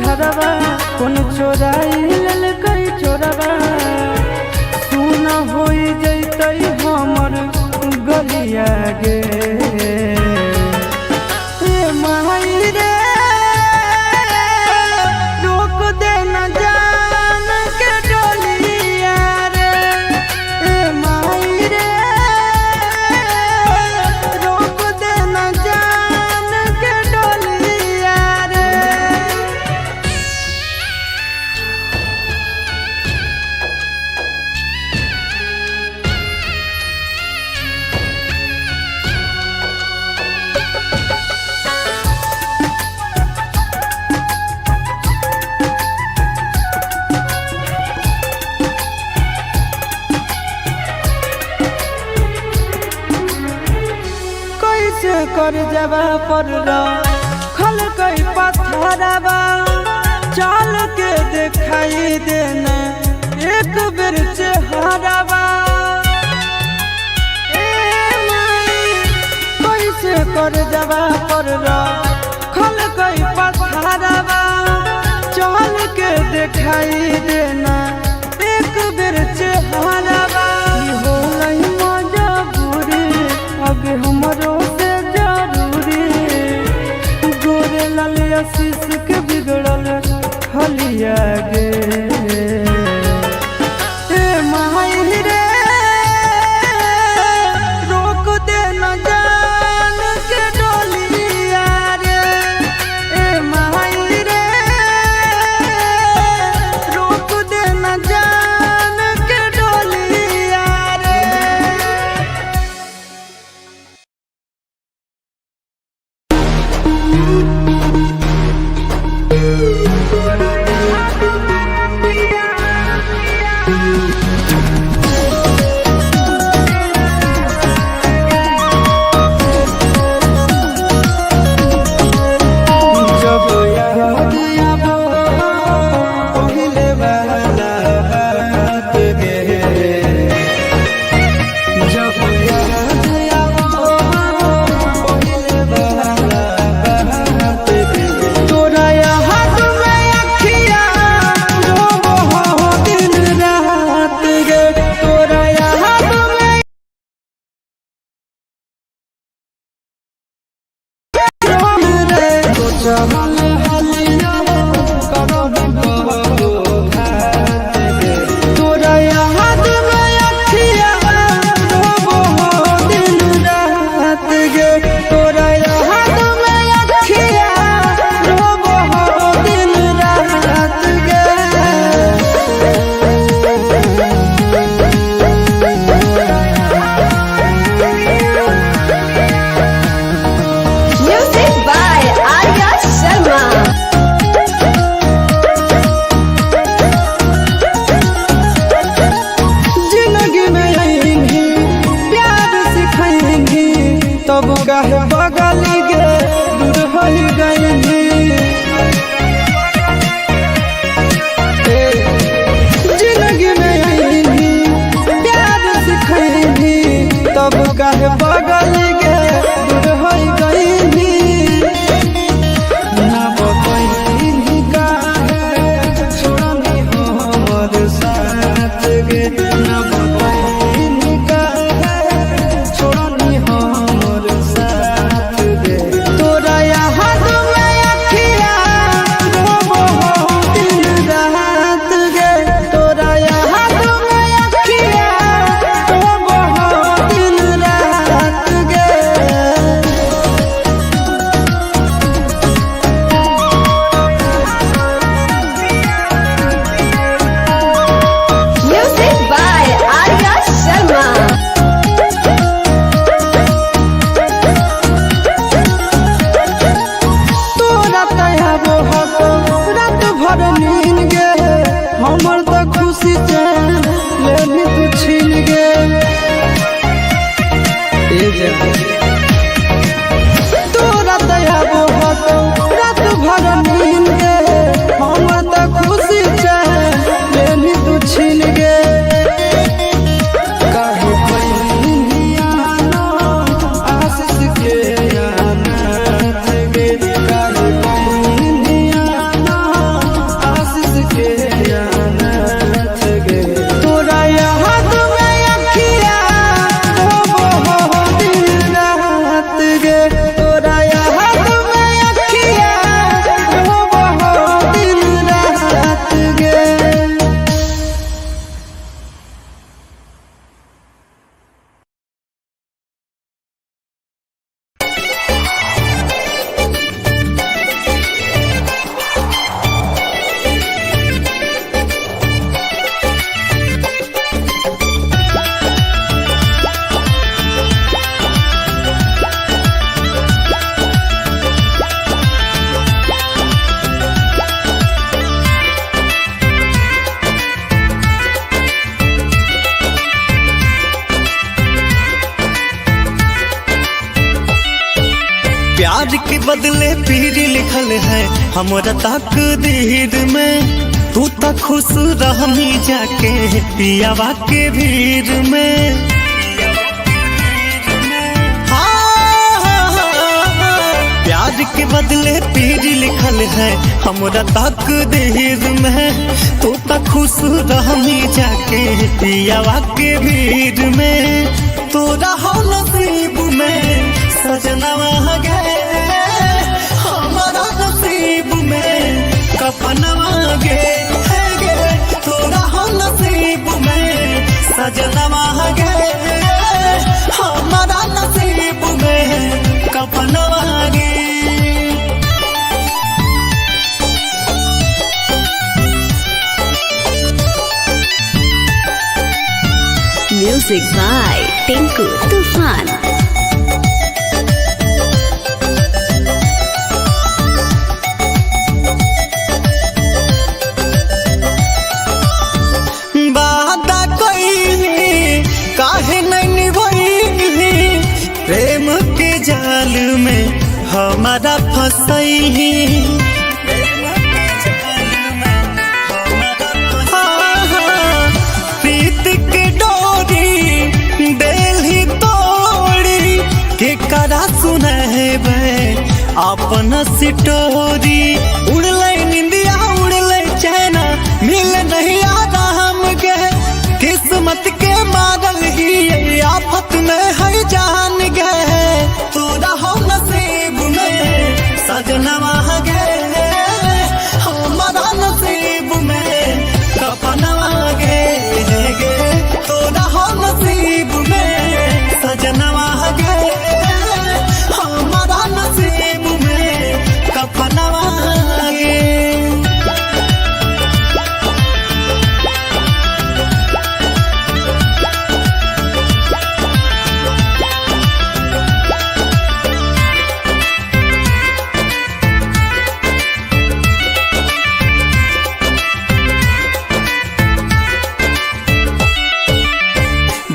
घरवा कौन चोराई लेलकै चोरवा। सुन होई जैतै हमर गलिया गे। ए माई रे रोक दे न जान के डोलिया रे। ए माई रे रोक दे न जान के डोलिया रे। कैसे कर जबा पर खल कई पत्थरवा चाल के दिखाई देना एक बेर चेहरावा। ए माई कैसे कर जबा पर खल कई पत्थरवा चाल के दिखाई देना एक बेर चेहरावा। होलै मजबूरी अब हमरो से जरूरी गोरे लाल आशीष के बिगड़ल हलिया गे। ए माई रे रोक दे न जान के डोलिया रे। ए माई रे रोक दे न जान के डोलिया रे। जब याद आबो पहिले वाला बात गे। जब याद आबो पहिले वाला बात गे। तोरा याद में अखिया रोबो हो दिन रात गे। तोरा याद में रे सोचल हलिया करब कबो घात गे। तोरा याद में अखिया रोबो हो दिन रात गे। तोरा याद में अखिया रोबो हो दिन रात गे। Music by Arya Sharma. जिंदगी में आएंगी प्यार सिखाएंगी तब काहे बगल गे दूर हो गएंगी। जिंदगी में आएंगी प्यार सिखाएंगी तब काहे बगल गे दूर हो गएंगी। ना बतैनी काहे छोड़नी हमर साथ गे। ना बतैनी काहे छोड़नी हमर साथ गे। तोरा याद में प्यार के बदले पीर लिखल है हमरा तकदीर में। तू तो खुश रहनी जाके पियावा के भीड़ में। प्यार के बदले पीर लिखल है हमरा तकदीर में। तू तो खुश रहनी जाके पियावा के भीड़ में। तोरा हो नसीब में सजनवा गे, हमारा नसीब में कफनवा गे, हे गे। तोरा हो नसीब में सजनवा गे, हमारा नसीब में कफनवा गे। Music by Tinku Tufan. वादा कइली काहे नहीं निभइली, प्रेम के जाल में हमारा फसैली। प्रीत के डोरी देली तोड़ी, के करा सुनहेबै अपन सिटोरी। उड़लै निंदिया उड़लै चैना, मिल नहीं आराम के। किस्मत के मारल ही आफत में है जान गे। तोरा हो नसीब में सजनवा गे, हमारा नसीब में कफनवा गे, गे। तोरा हो नसीब में सजनवा गे, हमारा नसीब में कफनवा गे।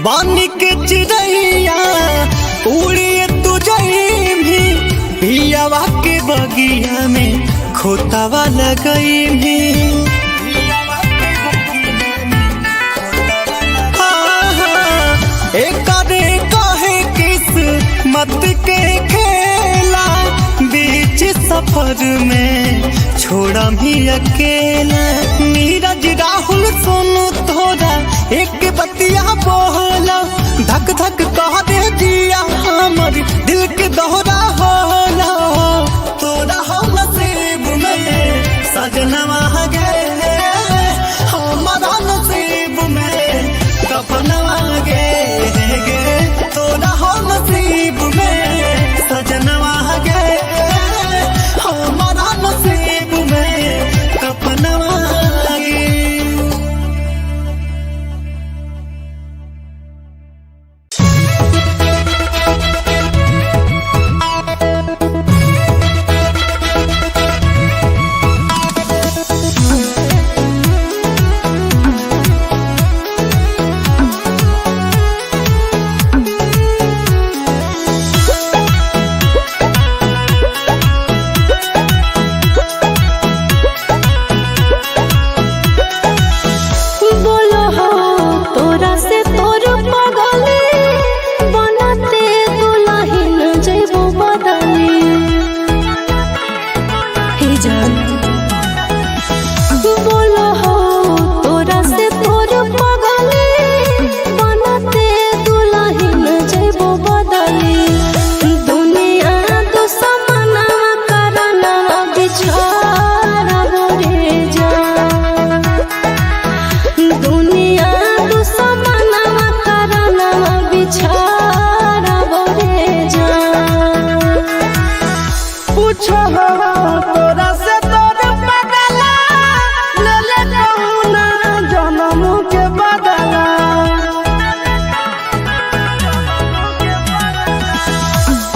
बानी के चिड़ैया उड़िए तू जईभी, पियावा के बगिया में खोतावा लगईभी। एकरे कहे किस मत के खेला, बीच सफर में छोड़ा भी अकेला। नीरज राहुल सुन तोरा एक बतिया बोला, धक धक कह दे जिया हमर दिल के दोहरा होला। तोरा हो नसीब में सजनवा गे, हमारा नसीब में कफनवा गे, गे। तोरा हो नसीब में सजनवा गे, हमारा नसीब में कफनवा गे। बोलो हो तोरा से तोर पगले बनाते दुलहिन जइबो बदले। हे जान बोलो हो तोरा से तोर पगले बनाते दुलहिन जइबो बदले। दुनिया दुश्मनवा करनवा बिछाड़ब रे जान, दुनिया दुश्मनवा करनवा बिछाड़ब रे जान। पूछो तोरा से तोर बदला, ले ले कहुना जन्म के बदला।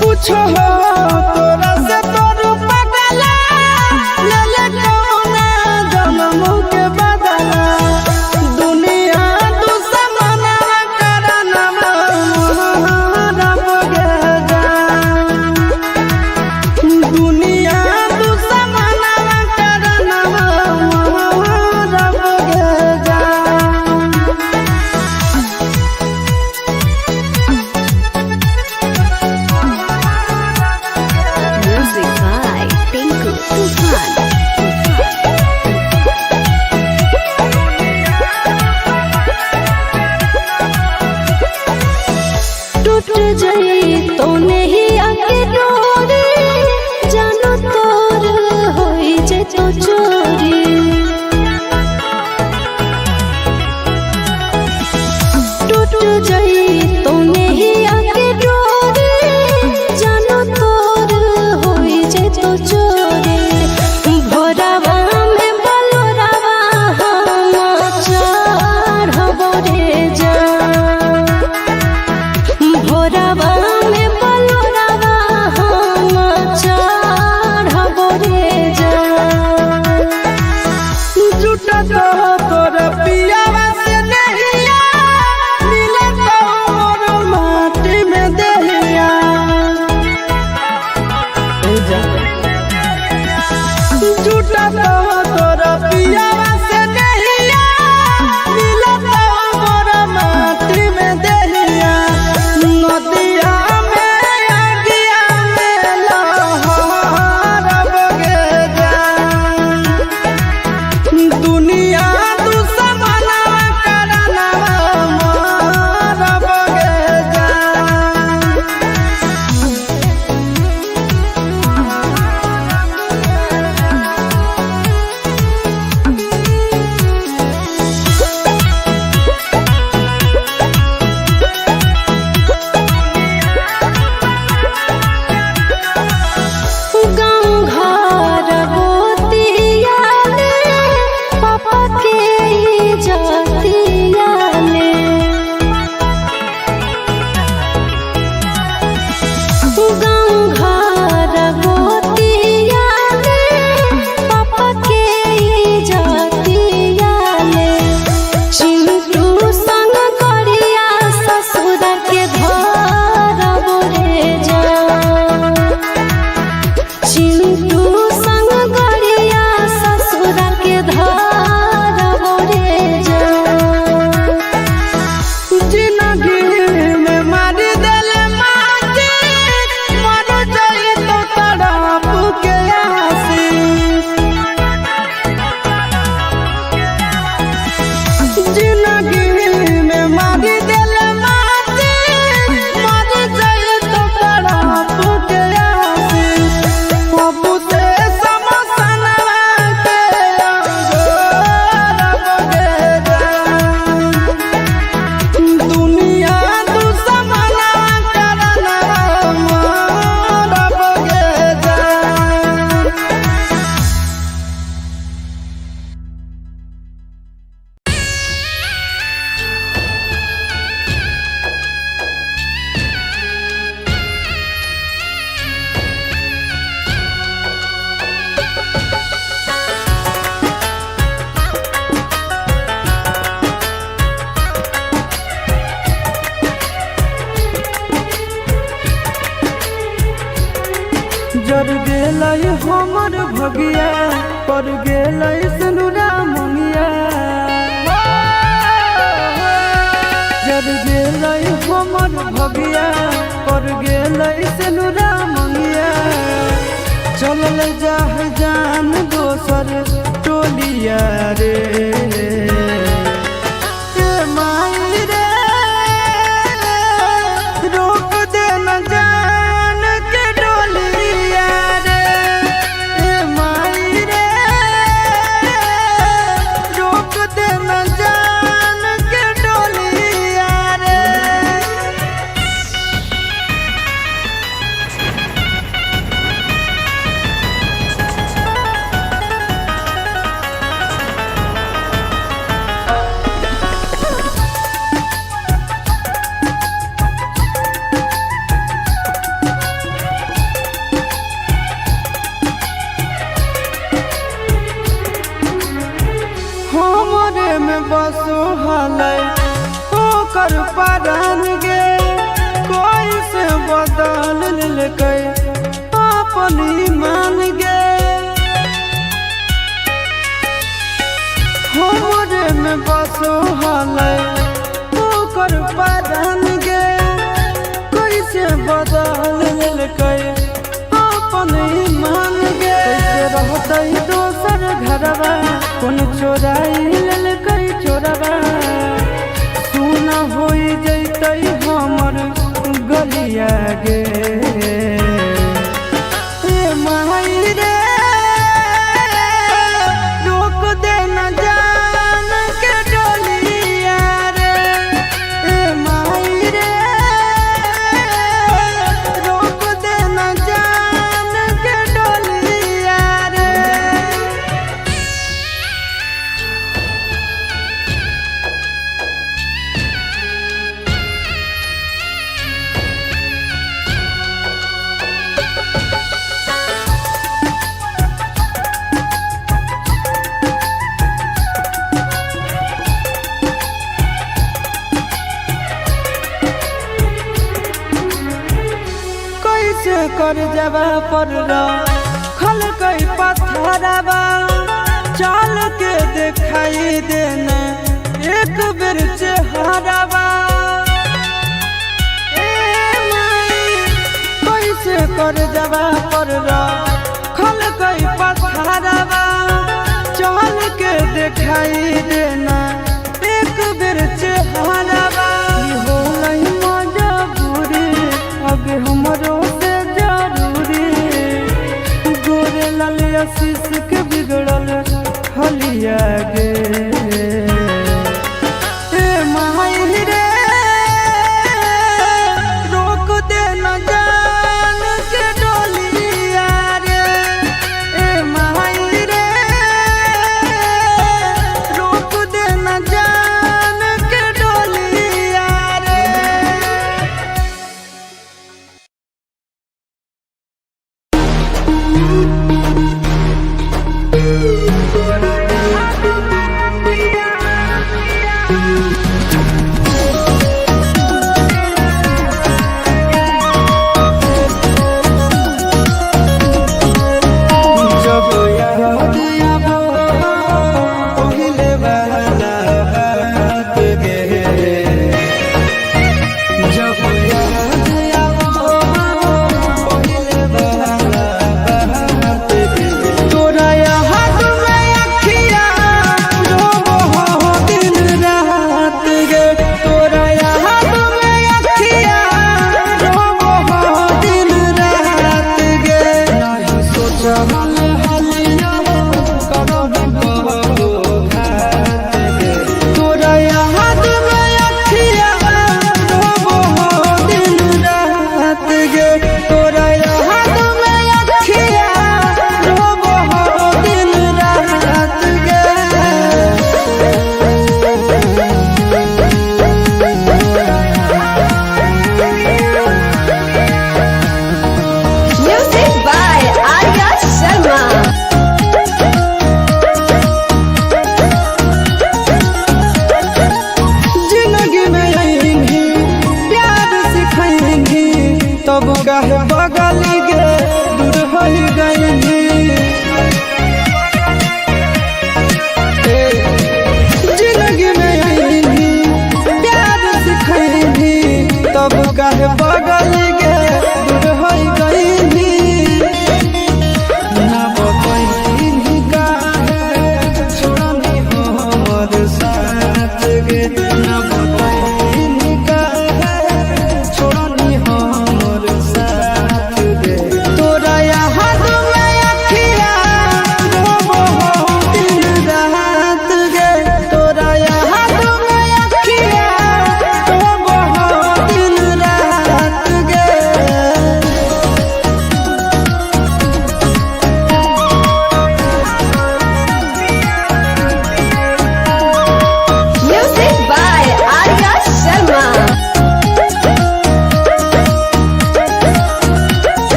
पूछो तोरा से तोर बदला, ले ले कहुना जन्म के बदला। दुनिया दुश्मनवा करनवा मोहरब गे जान, जर गेलै हमर भगिया, पर गेलै सिनुरा मंगिया। जर गेलै हमर भगिया, पर गेलै सिनुरा मंगिया। चलल जाह जान दोसर टोलिया रे, ए माई रे, रोक दे न जान के डोलिया रे। ए माई रे, रोक दे न जान के डोलिया रे। हमरे में बसो हलै ओकर परान गे, कोई से बदल लेलकै अपन ईमान गे। हमरे में बसो हलै ओकर परान गे, कोई से बदल लेलकै अपन ईमान गे। कैसे रहतै दोसर घरवा, कोन चोराई लेलकै चोरवा। सुना होई जैतै हमर गलिया गे। ए माई रे, रोक दे न जान के डोलिया रे। ए माई रे, रोक दे न जान के डोलिया रे। कैसे कर जबा पर खल कई पत्थरवा, चाल के दिखाई देना एक बेर चेहरावा। ए माई, कैसे कर जबा पर खल कई पत्थरवा, चाल के दिखाई देना एक बेर चेहरावा। ई होलै मजबूरी, अब हमरो से जरूरी। गोरे लाल आशीष के बिगड़ल हलिया गे। ए माई रे, रोक दे न जान के डोलिया रे। ए माई रे, रोक दे न जान के डोलिया रे। जब याद आबो पहिले वाला बात गे, जब याद आबो पहिले वाला बात गे, तोरा याद में अखिया रोबो हो दिन रात गे। तोरा याद में अखिया रोबो हो दिन रात गे। नहीं सोचल हलिया करब कबो घात गे। तोरा याद में अखिया रोबो हो दिन रात गे। तोरा याद में अखिया रोबो हो दिन रात गे। Music by Arya Sharma. जिंदगी में आएंगी प्यार सिखाएंगी, तब काहे बगल गे दूर हो गईनी। जिंदगी में आईनी प्यार सिखैनी, तब काहे बगल के दूर हो गईनी। ना बतैनी काहे छोड़नी हमर साथ गे, ना बतैनी काहे छोड़नी हमर साथ गे। तोरा याद में अखिया रोबो हो दिन रात गे, तोरा याद में अखिया रोबो हो दिन रात गे। Music by Arya Sharma.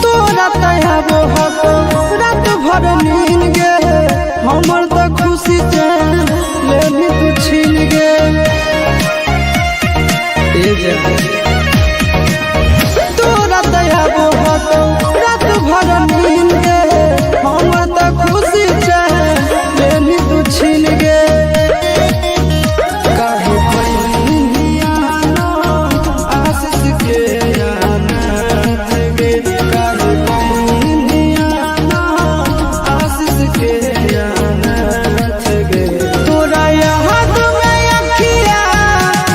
तोरा तयाबो हको रात भर नीन गे, हमर त खुशी चैन लेनी तू छीन गे। तोरा तयाबो हको रात भर नीन गे, हमर त खुशी चैन लेनी तू छीन गे। काहे बहिनिया आशीष के अनाथ गे, काहे बहिनिया आशीष के अनाथ गे। तोरा याद में अखिया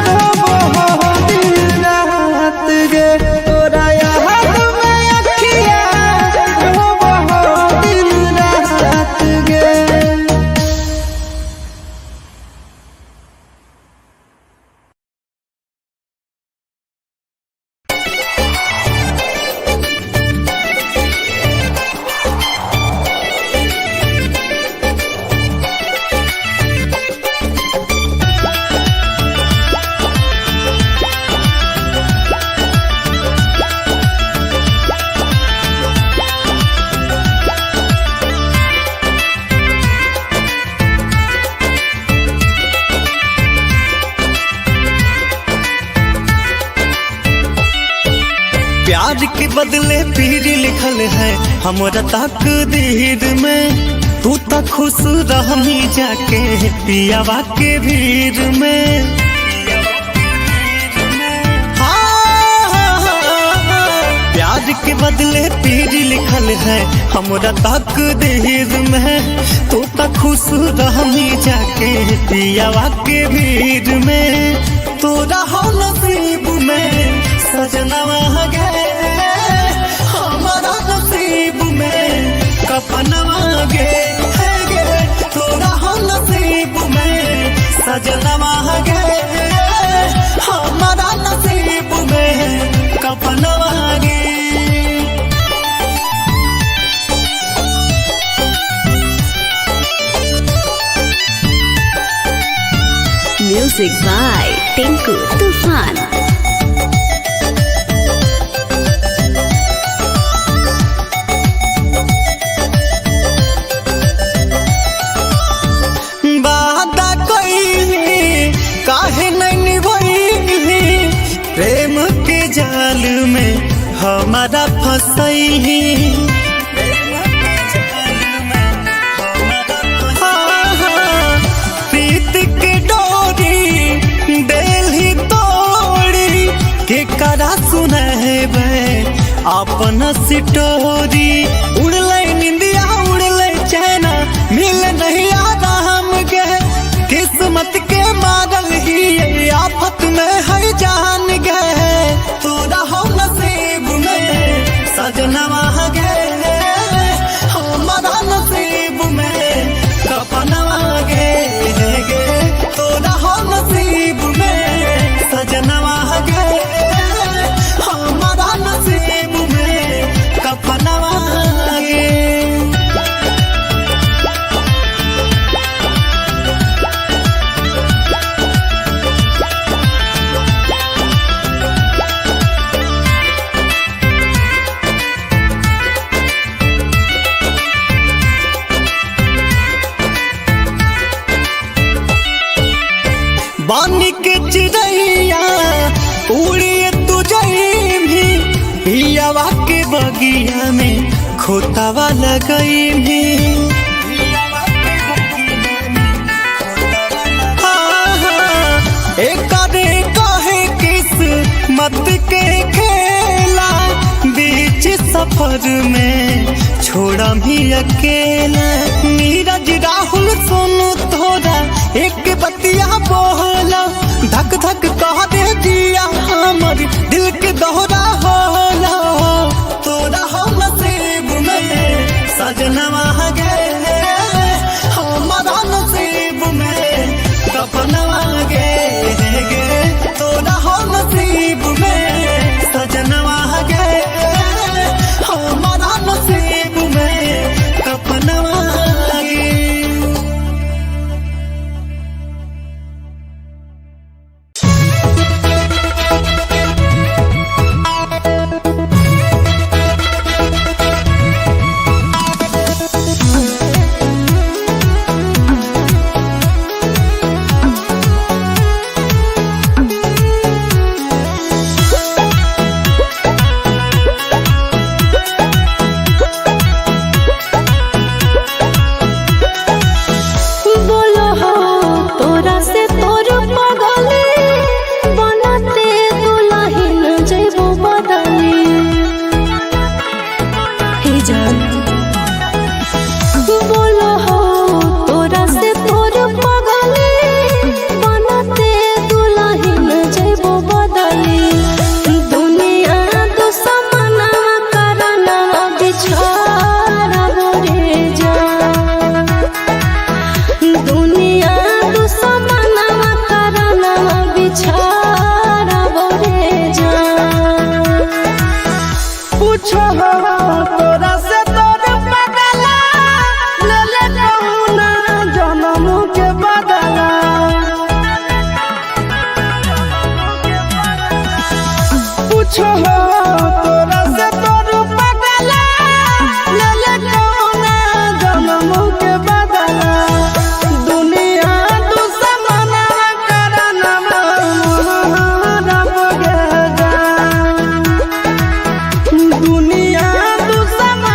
रोबो हो दिन रात गे, तोरा याद में अखिया रोबो हो दिन रात गे। प्यार के बदले पीर लिखल है हमरा तकदीर में, तू तो खुश रहमी जाके पियावा के भीड़ में। हाँ, प्यार के बदले पीर लिखल है हमरा तकदीर में, तू तो खुश रहमी जाके पियावा के भीड़ में। तोरा हो नसीब में सजनवा गे, हमारा नसीब में कफनवा गे है गे। तोरा हो नसीब में सजनवा गे, हमारा नसीब में कफनवा गे। Music by Tinku Tufan. वादा कईली काहे नहीं निभैली, प्रेम के जाल में हमारा फसैली। हाँ, प्रीत के डोरी देली तोड़ी, के करा सुनहेबै अपन सिटोरी। उड़लै निंदिया उड़लै चैना, मिल नहीं आराम के, किस्मत के मारल ही ये आफत में है जान गए। तोरा हो नसीब में सजनवा गे, हमारा नसीब में कफनवा गे गे। तोरा हो नसीब में सजनवा गे, हमारा नसीब में कफनवा गे। बानी के चिड़ैया उड़िए तू भी पियावा के बगिया में खोतावा लगई। एकरे कहे किस मत के खेला, बीच सफर में छोड़ा भी अकेला। नीरज राहुल सोनू तोरा एक बतिया बोला, धक धक कह दे जिया हमर दिल के दोहरा होला। तोरा हम नसीब में सजनवा गे, हमारा नसीब में कफनवा गे गे। तोरा हम नसीब में सजनवा गे, हमारा नसीब में कफनवा गे। बोलो हो तोरा से तोर पगले बनाते दुलहिन जइबो बदले। हे जान बोलो हो तोरा से तोर पगले बनाते दुलहिन जइबो बदले। दुनिया दुश्मनवा करनवा बिछाड़बो रे जान, दुनिया दुश्मनवा करनवा बिछाड़बो रे जान। पूछो तोरा से तोर बदला ले ले कहुना जन्म के बदला। पूछो तोरा से तोर बदला ले ले कहुना जन्म के बदला। दुनिया दुश्मनवा करनवा मोहरब गे जान, दुनिया दुश्मनवा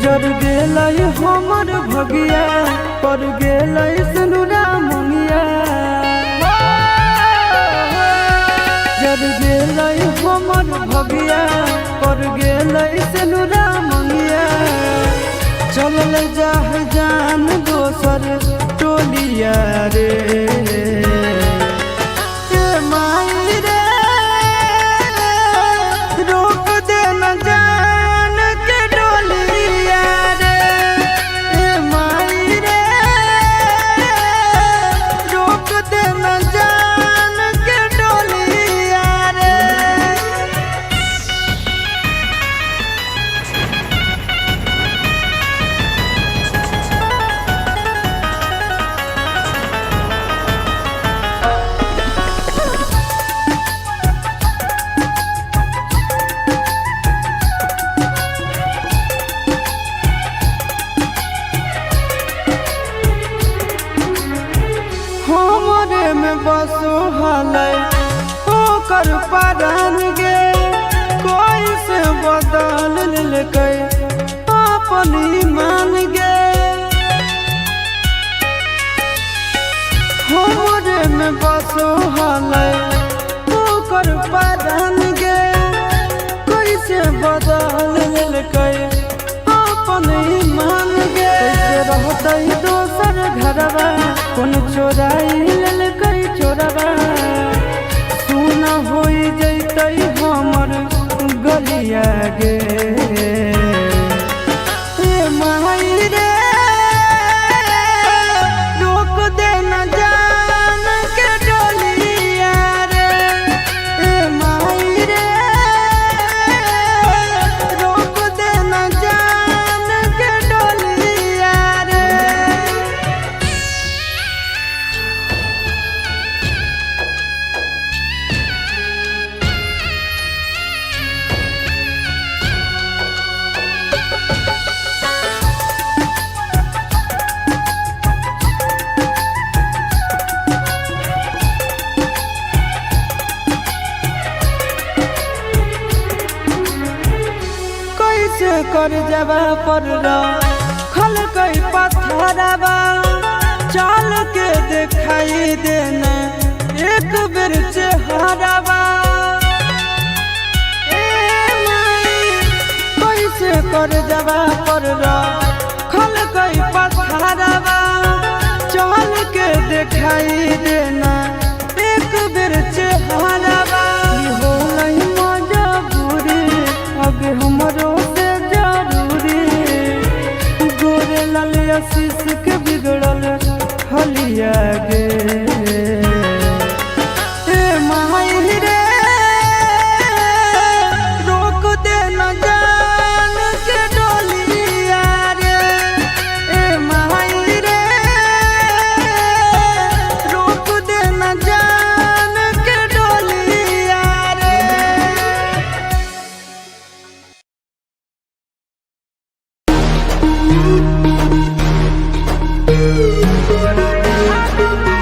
जर गेलै हमर भगिया, पर गेलै सिनुरा मुंगिया। जर गेलै हमर भगिया, पर गेलै सिनुरा मुंगिया। चलल जाह जान दोसर टोलिया रे, ए माई रे, रोक दे न जान के डोलिया रे, ए माई रे, रोक दे न जान के डोलिया रे। हमरे में बसो हलै ओकर परान गे, कोई से बदल लेलकै अपन ईमान गे। हमरे में बसो हलै ओकर परान गे, कोई से बदल लेलकै अपन ईमान गे। कैसे रहतै दोसर घरवा, कोन चोराई लेलकै चोरवा, सुन होई जैतै हमर गलिया गे, ए माई रे, रोक दे न जान के डोलिया रे, ए माई रे, रोक दे न जान के डोलिया रे। कैसे कर जबा पर खल कई पत्थरवा, चाल के दिखाई देना एक बेर चेहरावा। ए माई, कैसे कर जबा पर खल कई पत्थरवा, चाल के दिखाई देना एक बेर चेहरावा। ई होलै मजबूरी, अब हमरो से जरूरी, गोरे लाल आशीष के बिगड़ल हलिया गे, ए माई रे, रोक दे न जान के डोलिया रे, ए माई रे, रोक दे न जान के डोलिया रे। Thank you.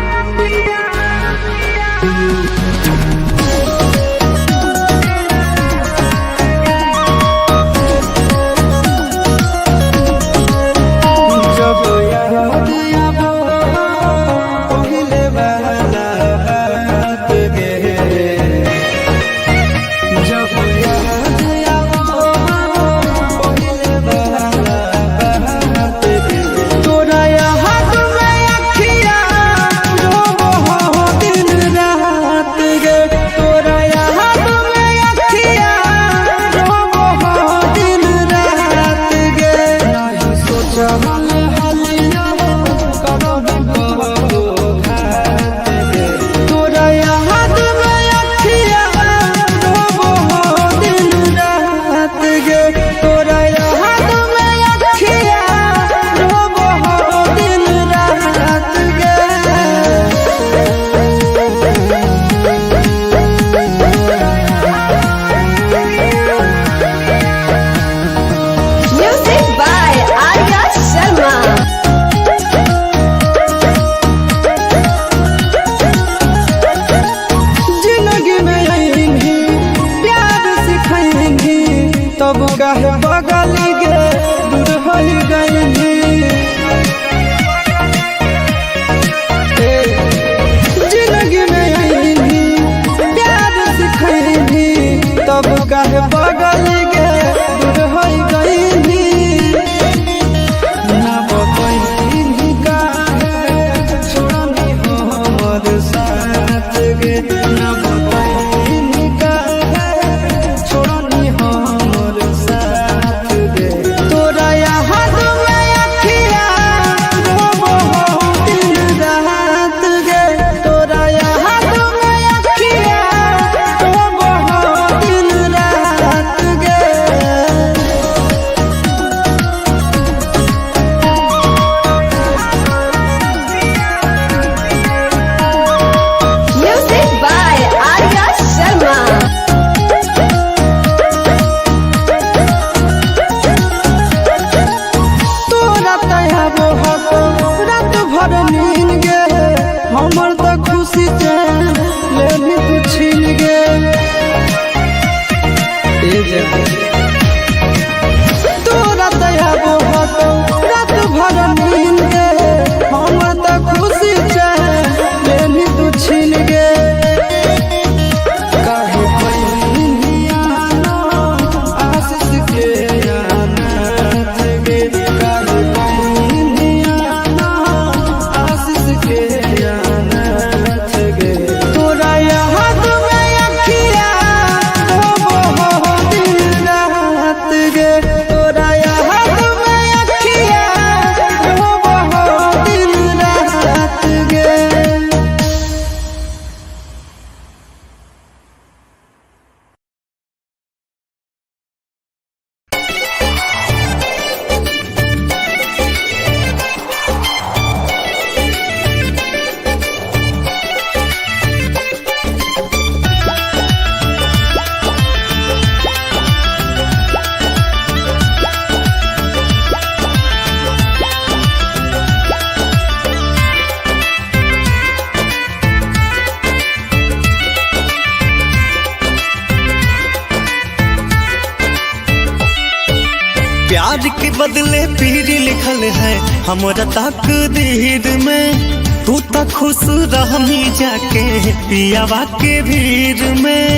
प्यार के बदले पीर लिखल है हमरा तकदीर में। तू तो खुश रहमी जाके पियावा के भीड़ में।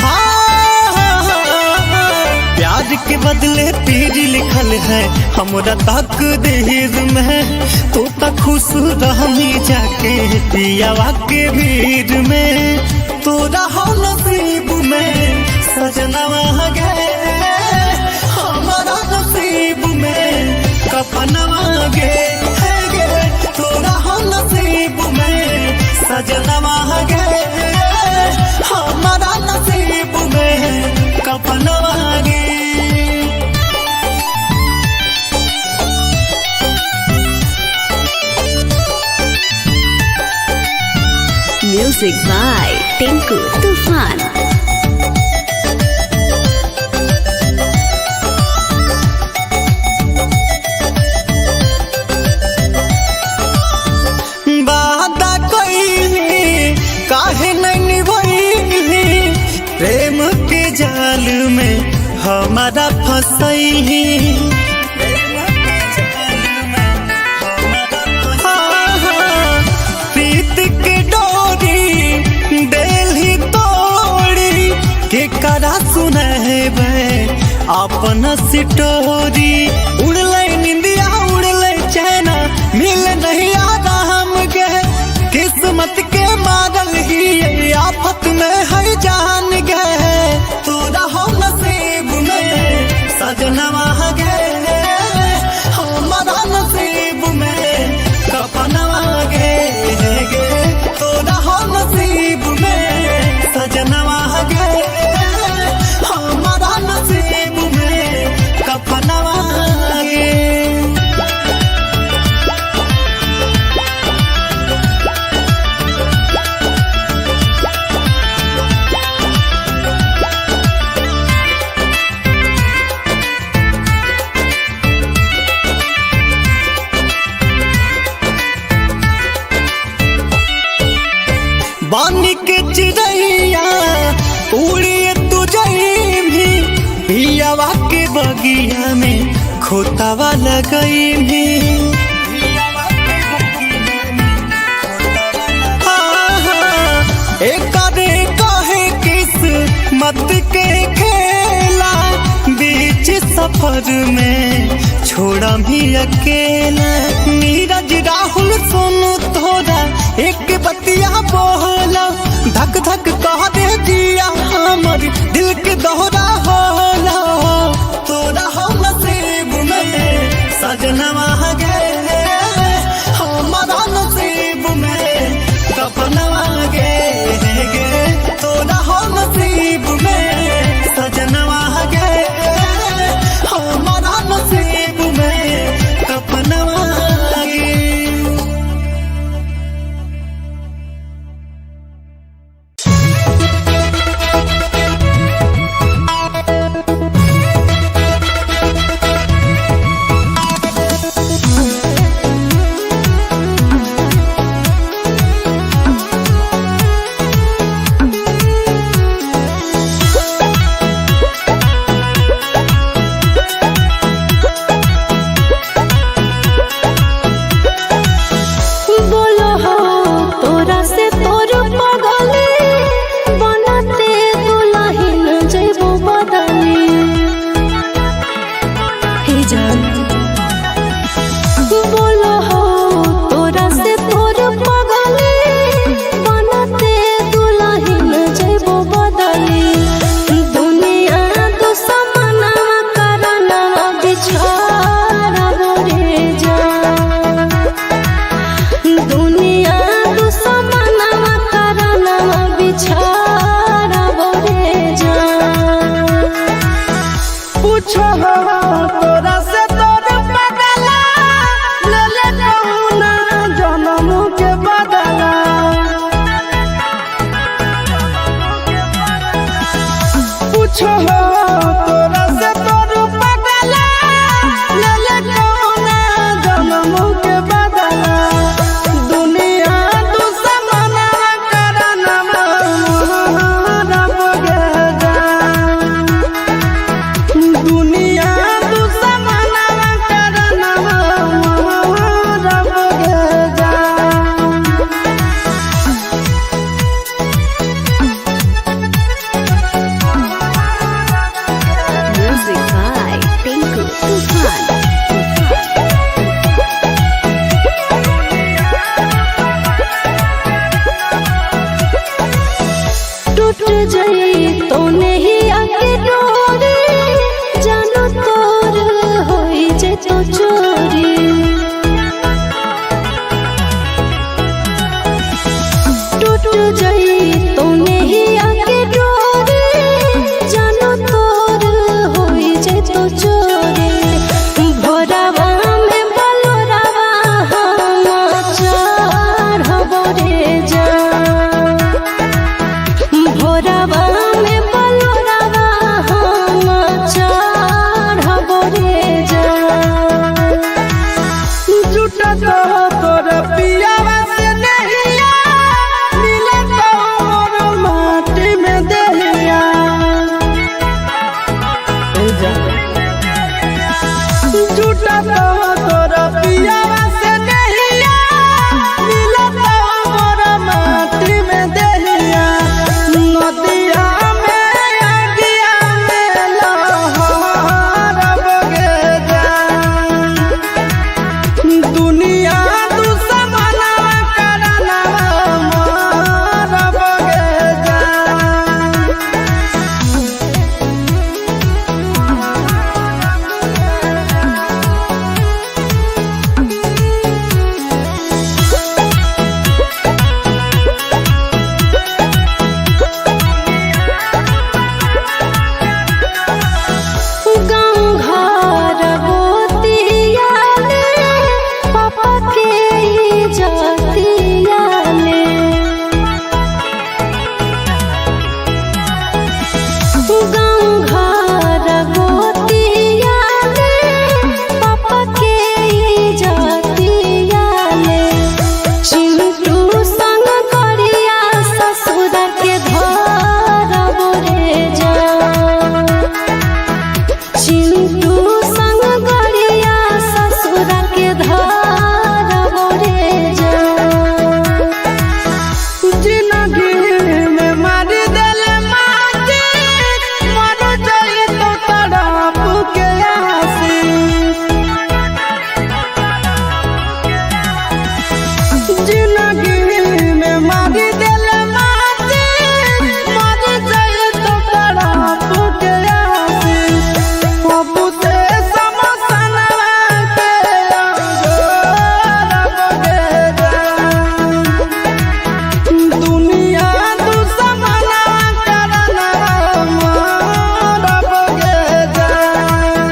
हाँ, प्यार के बदले पीर लिखल है हमरा तकदीर में। तू तो खुश रहमी जाके पियावा के भीड़ में। तोरा हो नसीब में सजनवा गे, हमारा नसीब में कफनवा गे, हे गे। तोरा हो नसीब में सजनवा गे, हमारा नसीब में कफनवा गे। Music by Tinku Tufan. वादा कइली काहे नहीं निभइली, प्रेम के जाल में हमारा फसैली। प्रीत के डोरी देली तोड़ी, के करा सुनहेबै अपन सिटोरी। उड़लै निंदिया उड़लै चैना, मिल नहीं आराम के। किस्मत के मारल ही आफत में है जान गे। तोरा हो नसीब में सजनवा गे, हमारा नसीब में कफनवा गे गे। तोरा हो नसीब में सजनवा गे, हमारा नसीब में कफनवा गे। बानी के चिड़ैया उड़िए तू भी, पियावा के बगिया में खोतावा लगई भी। काहे किस मत के खेला, बीच सफर में छोड़ा भी अकेला। नीरज राहुल सोनू तोरा एक बतिया बोला, धक धक कह दे जिया हमर दिल के दोहरा होला। तोरा हो नसीब में सजनवा गे, हमारा नसीब में कफनवा गे गे। तोरा हो नसीब में सजनवा गे, हमारा नसीब में कफनवा गे। बोलो हो तोरा से तोर पगले बनते दुलहिन जइबो बदले। हे जान बोलो हो तोरा से तोर पगले बनते दुलहिन जइबो बदले। दुनिया दुश्मना करना बिछाड़ा रे जान, दुनिया दुश्मना करना बिछाड़ा रे जान। पूछो तोरा से तोर बदला, ले ले कौना जन्म के बदला। पूछो तोरा से तोर बदला, ले ले कौना जन्म के बदला। दुनिया दुश्मना करना मोहरा गे जान, जैतो चोरी। टूट जैतो नेहिया के डोरी, जानो तोर होई जैतो चोरी। भोरवा में बलोरवा हम चढ़बो रे जान, भोरवा में बलोरवा हम चढ़बो रे जान। जुटत तोर पियावा से नहिया, मिलत मोर माटी में देहिया। जुटत तोर पियावा से नहिया, मिलत मोर माटी में देहिया। नदिया में अगिया में लहरब गे जान, दुनिया दुश्मनवा करनवा मारब गे जान। गाँव घर गोतिया ले, पापा के इज्जतिया ले। गाँव घर गोतिया ले, पापा के इज्जतिया ले। चिंटू संग करिया ससुर के धरबो रे जान, चिंटू संग गरिया ससुर के धरबो रे जान। जिंदगी में मार देले माटी, मर जाई तो तड़प के आसी। जिंदगी में मार देले माटी, मर जाई तो तड़प के आसी। पप्पू से समसनवा के अंगोरब गे जान, दुनिया दुश्मनवा करनवा मारब गे जान।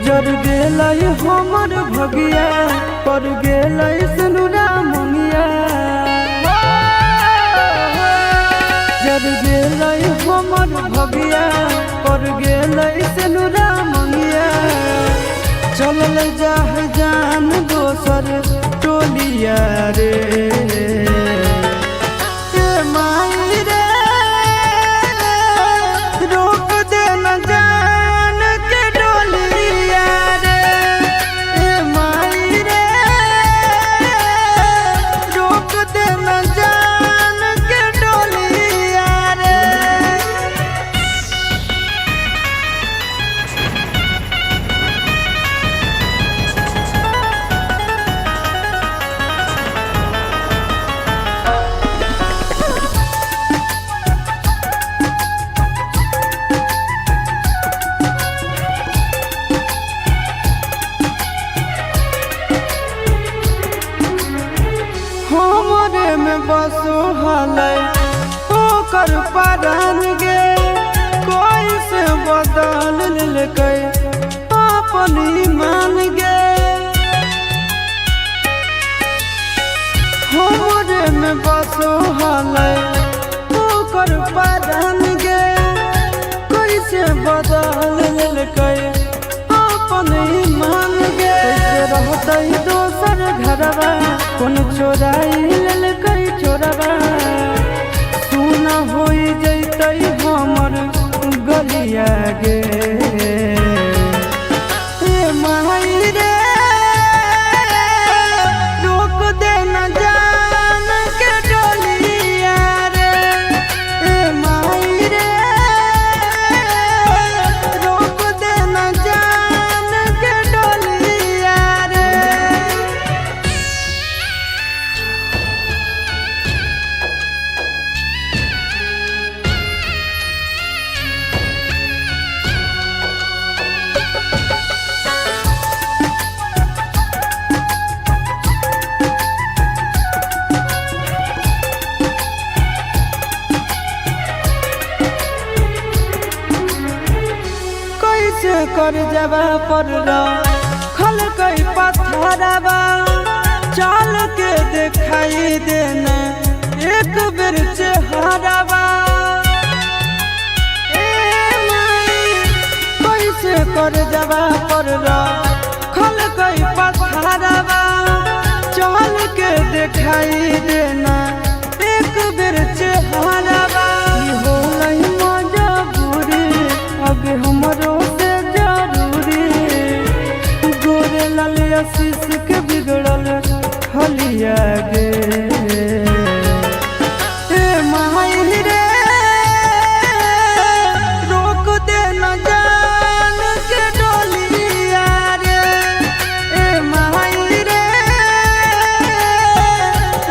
जर गेलै हमर भगिया, पर गेलै सुनुरा मुंगिया। जर गेलै हमर भगिया, पर गेलै सुनुरा मुंगिया। चलल जाह जान दोसर टोलिया रे, ए माई रे, रोक दे न जान के डोलिया रे। ए माई रे, रोक दे न जान के डोलिया रे। हमरे में बसो हलै ओकर परान गे, कोई से बदल लेलकै अपन ईमान गे। हमरे में बसो हलै ओकर परान गे, कोई से बदल लेलकै अपन ईमान गे। कैसे रहतै दोसर घरवा, कोन चोराई लेलकै चोरवा। सुना होई जैतै हमर गलिया गे, ए माई रे। पर खल कई पत्थरवा चल के दिखाई देना एक बेर चेहरावा। ए माई कैसे कर जवा पर खल कई पत्थरवा चल के दिखाई देना एक बेर चेहरावा। हो गई मजबूरी अब हमरो से जरूरी गोरे लाल आशीष के बिगड़ल हलिया गे। ए माई रे रोक दे न जान के डोलिया रे। ए माई रे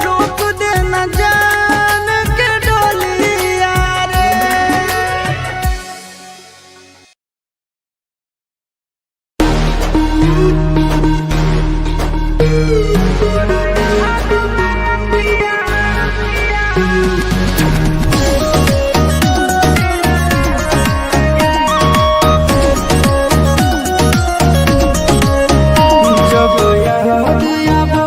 रोक दे न जान के डोलिया रे। जब याद आबो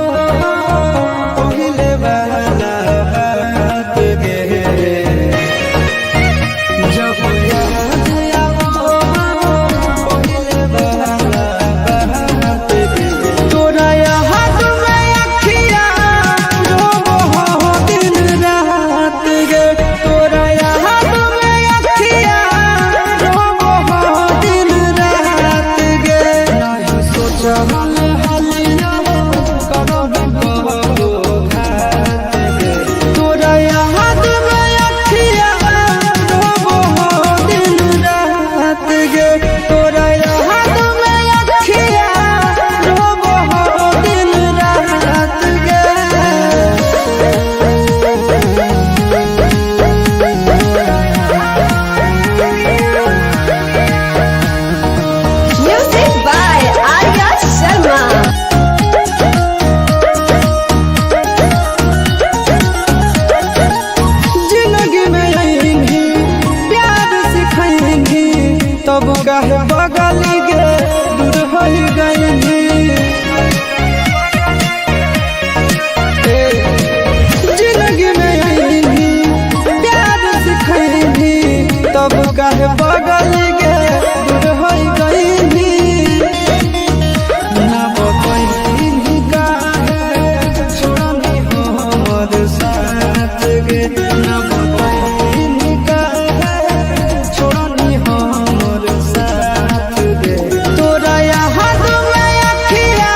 पहिले वाला बात गे। जब याद आबो पहिले वाला बात गे। तोरा याद में अखिया रोबो हो दिन रात गे। तोरा याद में अखिया रोबो हो दिन रात गे। नाही सोचल हलिया करब कबो घात गे। तोरा याद में अखिया रोबो हो दिन रात गे। तोरा याद में अखिया रोबो हो दिन रात गे। Music by Arya Sharma. जिंदगी में आएंगी प्यार सिखाएंगी तब काहे बगल गे दूर हो गएंगी। जिंदगी में आएंगी प्यार सिखाएंगी तब काहे बगल गे दूर हो गएंगी। ना बतैनी काहे छोड़नी हमर साथ गे। ना बतैनी काहे छोड़नी हमर साथ गे। तोरा याद में अखिया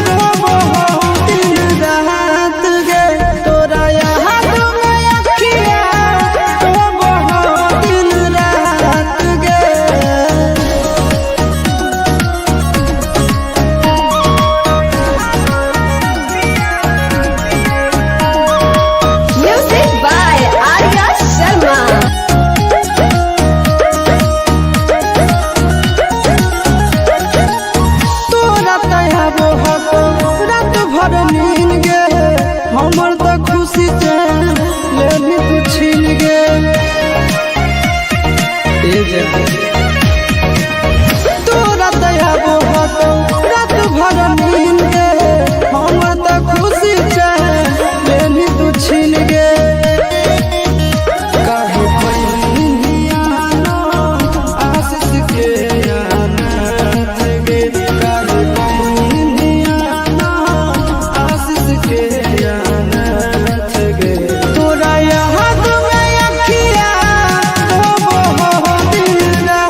रोबो हो दिन रात गे। तोरा याद में अखिया रोबो हो दिन रात गे। Music by Arya Sharma. तोरा तयाबो हको रात भर नींद गे। हमर त खुशी चैन लेनी तू छीन गे। तोरा तयाबो हको रात भर नींद गे। हमर त खुशी चैन लेनी तू छीन गे। काहे पहिनिया आशीष के अनाथ गे। काहे पहिनिया आशीष के अनाथ गे। तोरा याद में अखिया रोबो हो दिन रात।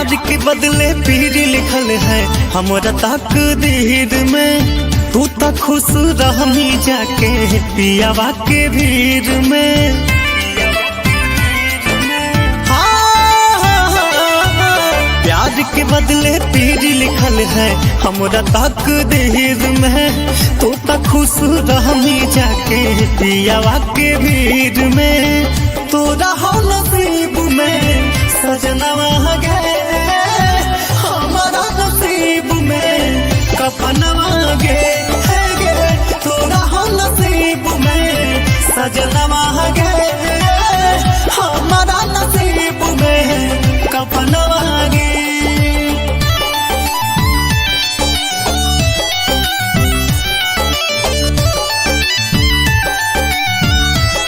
प्यार के बदले पीर लिखल है हमरा तकदीर में। तू तो खुश रहमी जाके पियावा के भीड़ में। प्यार के बदले पीर लिखल है हमरा तकदीर में। तू तो खुश रहमी जाके पियावा के भीड़ में। तोरा हो नसीब में सजनवा गे, हमारा नसीब में कफनवा गे हे गे। तोरा हो नसीब में सजनवा गे, हमारा नसीब में कफनवा गे।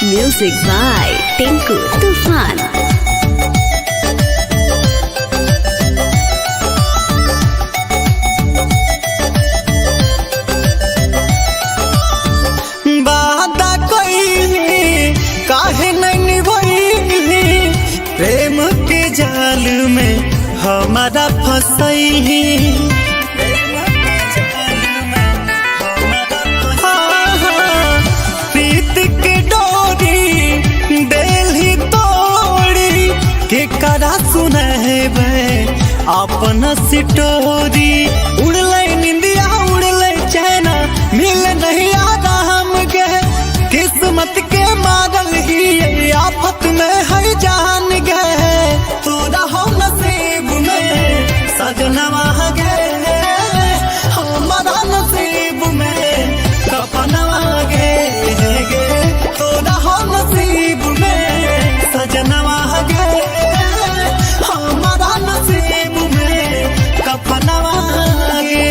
Music by Tinku Tufan. वादा कइली काहे नहीं निभइली, प्रेम के जाल में हमारा फसैली। प्रीत के डोरी देली तोड़ी, के करा सुनहेबे अपना सिटोरी। उड़लै निंदिया उड़लै चैना, मिल नहीं आराम के। किस्मत के मारल ही आफत में है जान गे। तोरा हो नसीब में सजनवा गे, हमारा नसीब में कफनवा गे गे। तोरा हो नसीब में सजनवा गे, हमारा नसीब में कफनवा गे।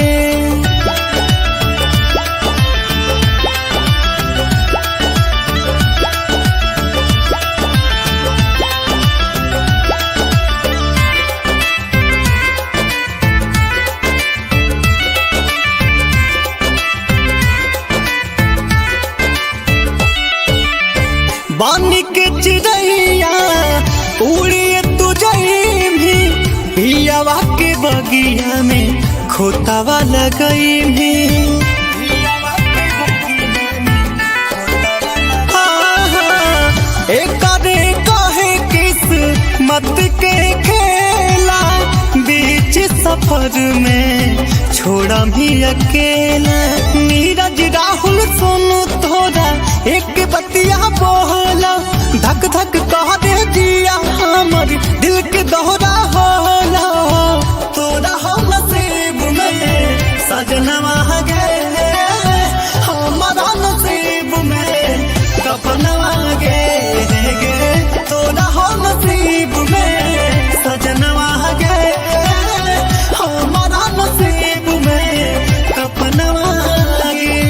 बानी के चिड़ैया उड़िए तू भी, पियावा के बगिया में खोतावा लगई भी। कहे किस मत के खेला, बीच सफर में छोड़ा भी अकेला। नीरज राहुल सोनू तोरा एक बतिया बोला, धक धक कह दे जिया हमर दिल के दोहरा होला। तोरा हो नसीब में सजनवा गे, हमारा नसीब में कफनवा गे गे। तोरा हो नसीब में सजनवा गे, हमारा नसीब में कफनवा गे।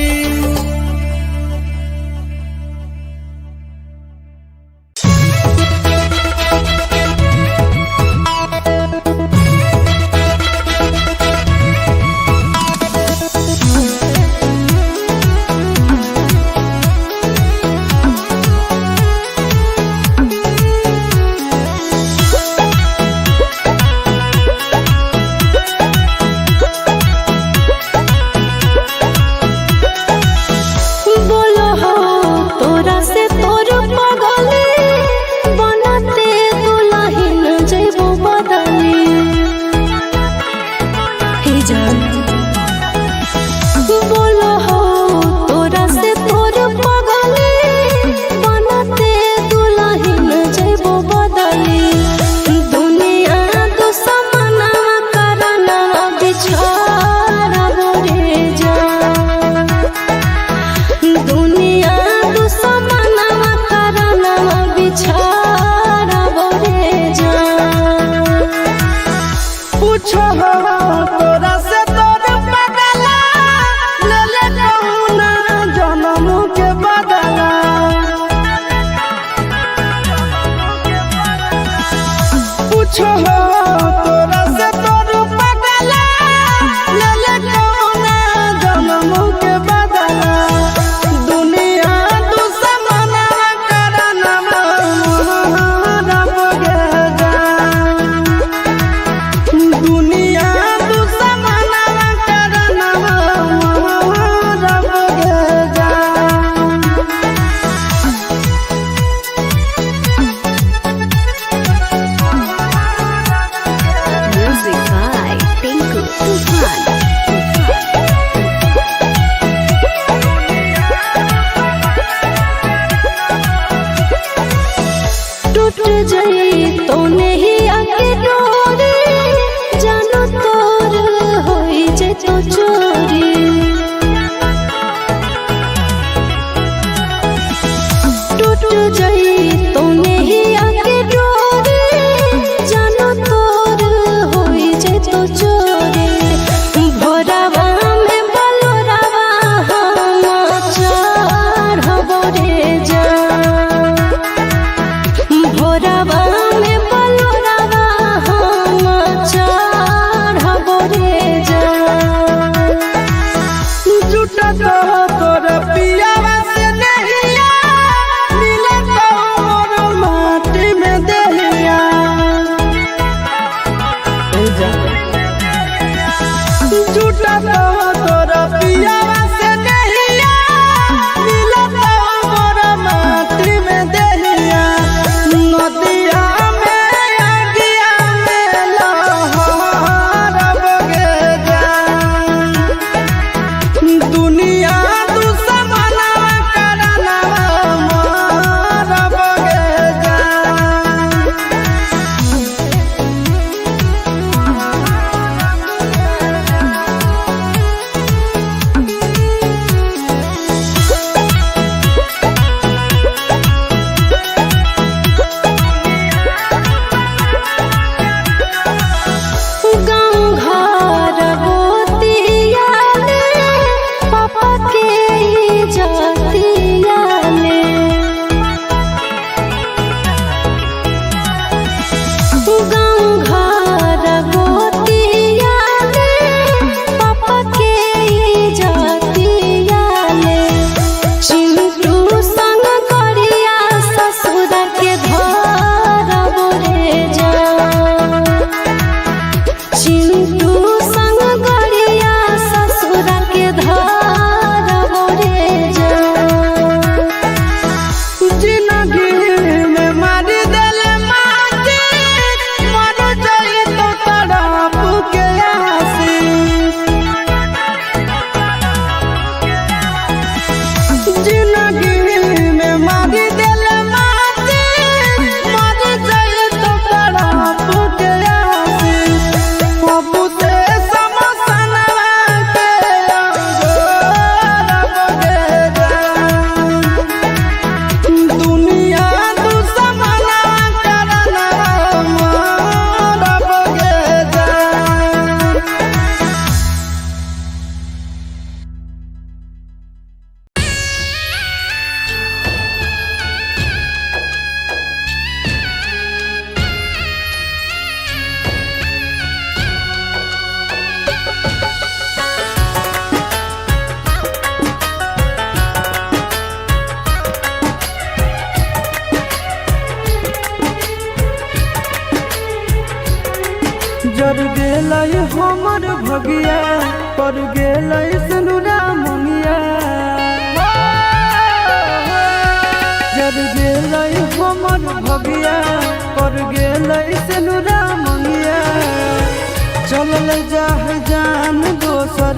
टूटत तोरा पियावा से नहिया, मिलत मोरा माटी में देहिया। नदिया में अगिया में लहरब गे जान, दुनिया दुश्मनवा करनवा मारब गे जान। गाँव घर गोतिया ले, पापा के इज्जतिया ले। गाँव घर गोतिया ले, पापा के इज्जतिया ले। चिंटू संग करिया ससुर के धरब रे जान। चिंटू संग गरिया ससुर के धरब रे जान। जिंदगी में मार दिल माटी, मर जाई तो तड़प के आसी। जिंदगी में मार दिल माटी, मर जाई तो तड़प के आसी। बाबू से समसनवा के अंगोरब गे जान। दुनिया दुश्मनवा करनवा मारब गे जान। जर गेलै हमर भगिया, पर गेलै सुनुरा मुंगिया। जर गेलै हमर भगिया, पर गेलै सुनुरा मुंगिया। चलल जाह जान दोसर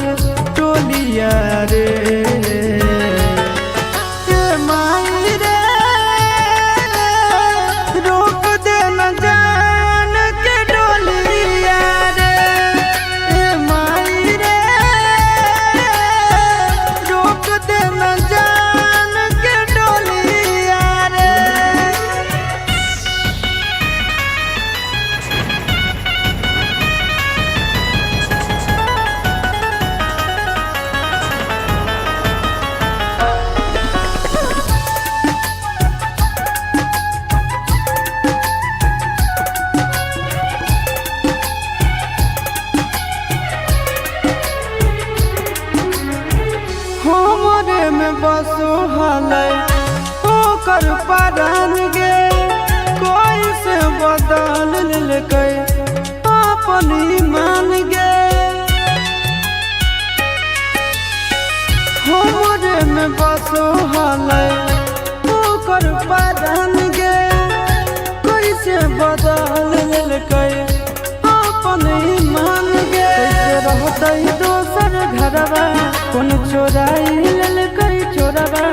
टोलिया रे, ए माई रे, रोक दे न जान के डोलिया रे। ए माई रे, रोक दे न जान के डोलिया रे। हमरे में बसो हलै ओकर परान गे, कोई से बदल लेलकै अपन ईमान गे। हमरे में बसो हलै ओकर परान गे, कोई से बदल लेलकै अपन ईमान गे। कैसे रहतै दोसर घरवा, कोन चोराई लेलकै चोरवा।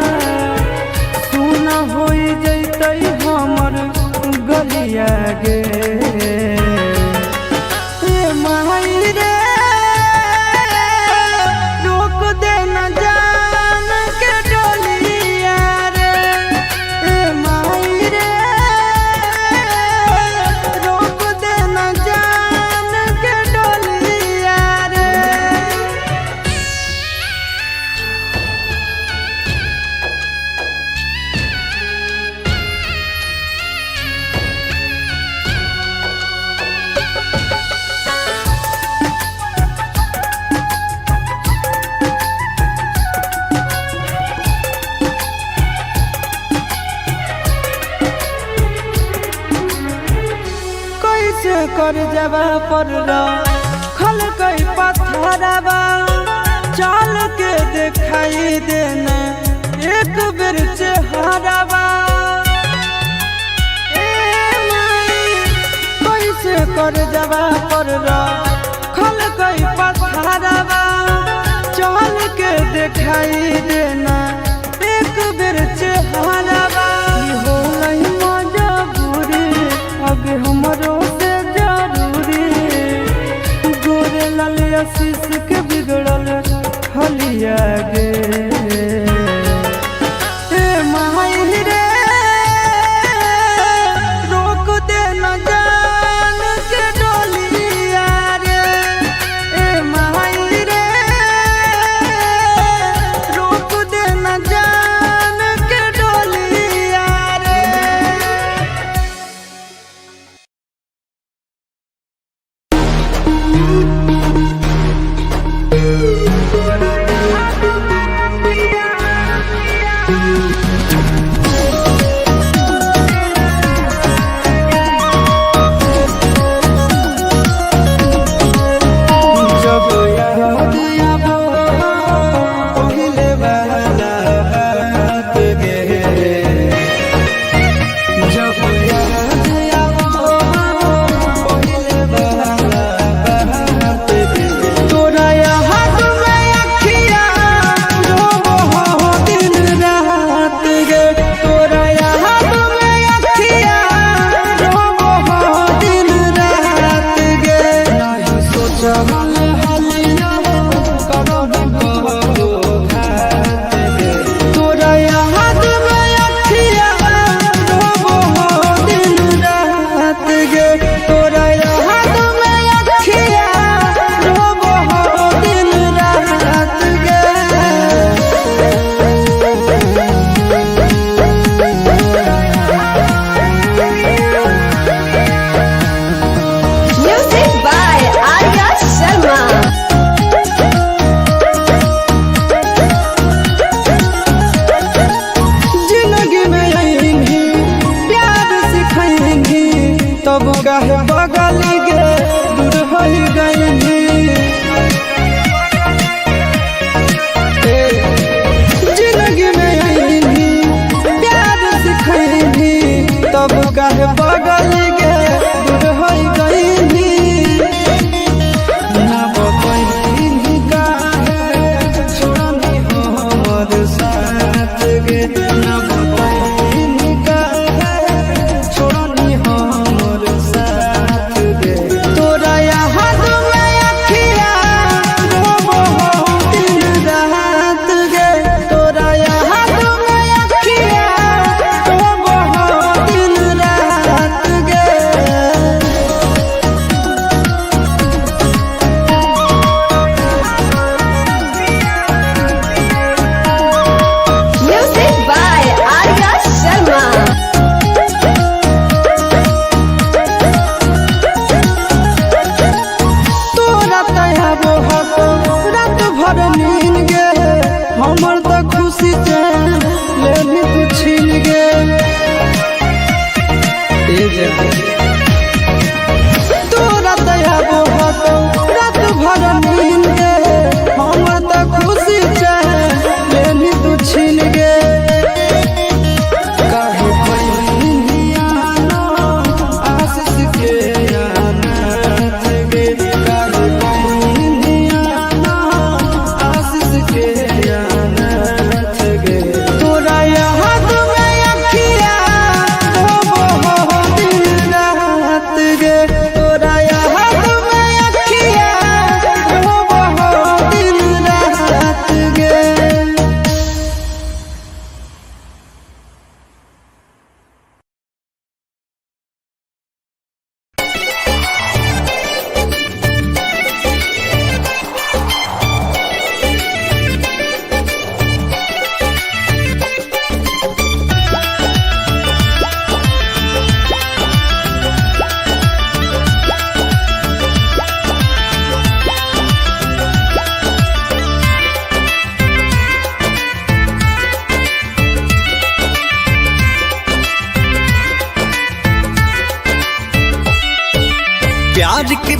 सुना होई जैतै हमर गलिया गे। ए माई रे, रोक दे न जान के डोलिया रे। ए माई रे, रोक दे न जान के डोलिया रे। कैसे कर जबा पर खल कई पत्थर पथरवा, चल के दिखाई देना एक बेर चेहरावा। ए माई कैसे कर जवा पर खल गई पथरवा, चल के दिखाई देना एक बेर चेहरावा। हो गई मजबूरी अब हमरो से जरूरी, गोरे लाल आशीष के बिगड़ल हलिया गे। ए माई रे रोक दे न जान के डोलिया रे, ए माई रे रोक दे न जान के डोलिया रे।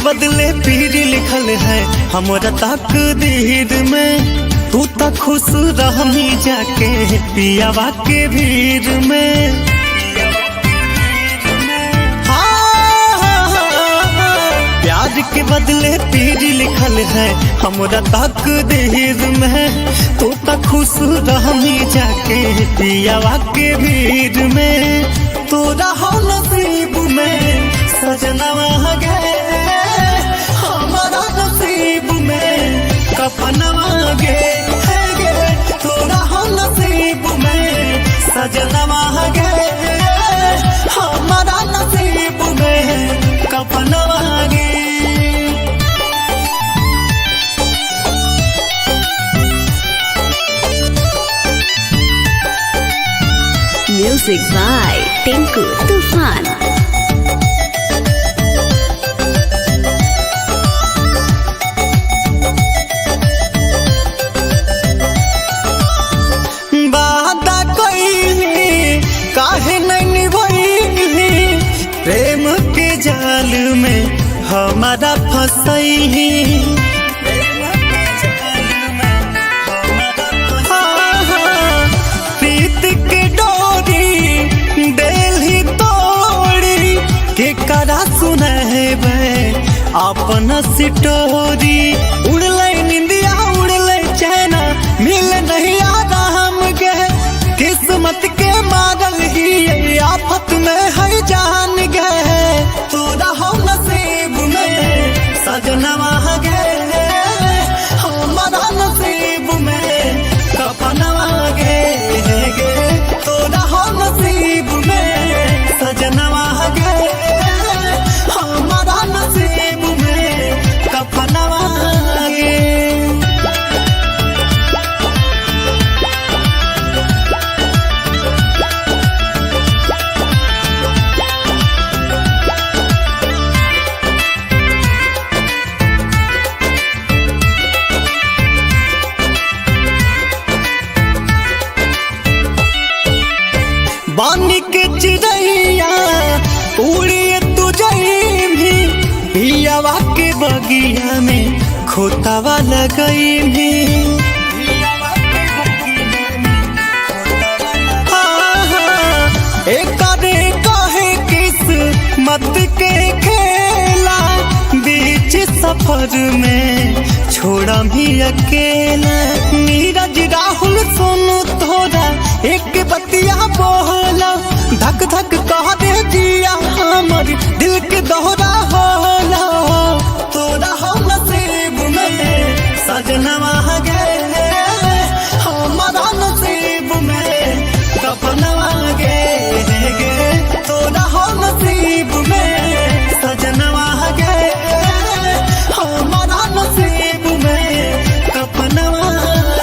बदले पीर लिखल है हमरा तकदीर में। तू तो खुश रहमी जाके पियावा के भीड़ में। प्यार के बदले पीर लिखल है हमरा तकदीर में। तू तो खुश रहमी जाके पियावा के भीड़ में। तोरा हो नसीब में सजनवा गे, हमारा नसीब में कफनवा गे है गे। तोरा हो नसीब में सजनवा गे, हमारा नसीब में कफनवा गे। Music by Tinku Tufan. वादा कइली काहे नहीं निभइली, प्रेम के जाल में हमारा फसैली। प्रीत के डोरी देली तोड़ी, के करा सुनैबे अपन सिटोरी। उड़लै निंदिया उड़लै चैना, मिल नहीं आराम गे। किस्मत के मारल ही आफत में है जान गे। तोरा हो नसीब में सजनवा गे, हमारा नसीब में कफनवा गे गे। तोरा हो नसीब में सजनवा गे, हमारा नसीब में कफनवा गे। बानी के चिड़ैया उड़िए तू भी, पियावा के बगिया में खोतावा लगई भी। काहे किस मत के खेला, बीच सफर में छोड़ा भी अकेला। नीरज राहुल सोनू तोरा एक बतिया बोला, धक धक कह दे जिया हमर दिल के दोहरा होला। तोरा हो नसीब में सजनवा गे, हमारा नसीब में कफनवा गे गे। तोरा हो नसीब में सजनवा गे, हमारा नसीब में कफनवा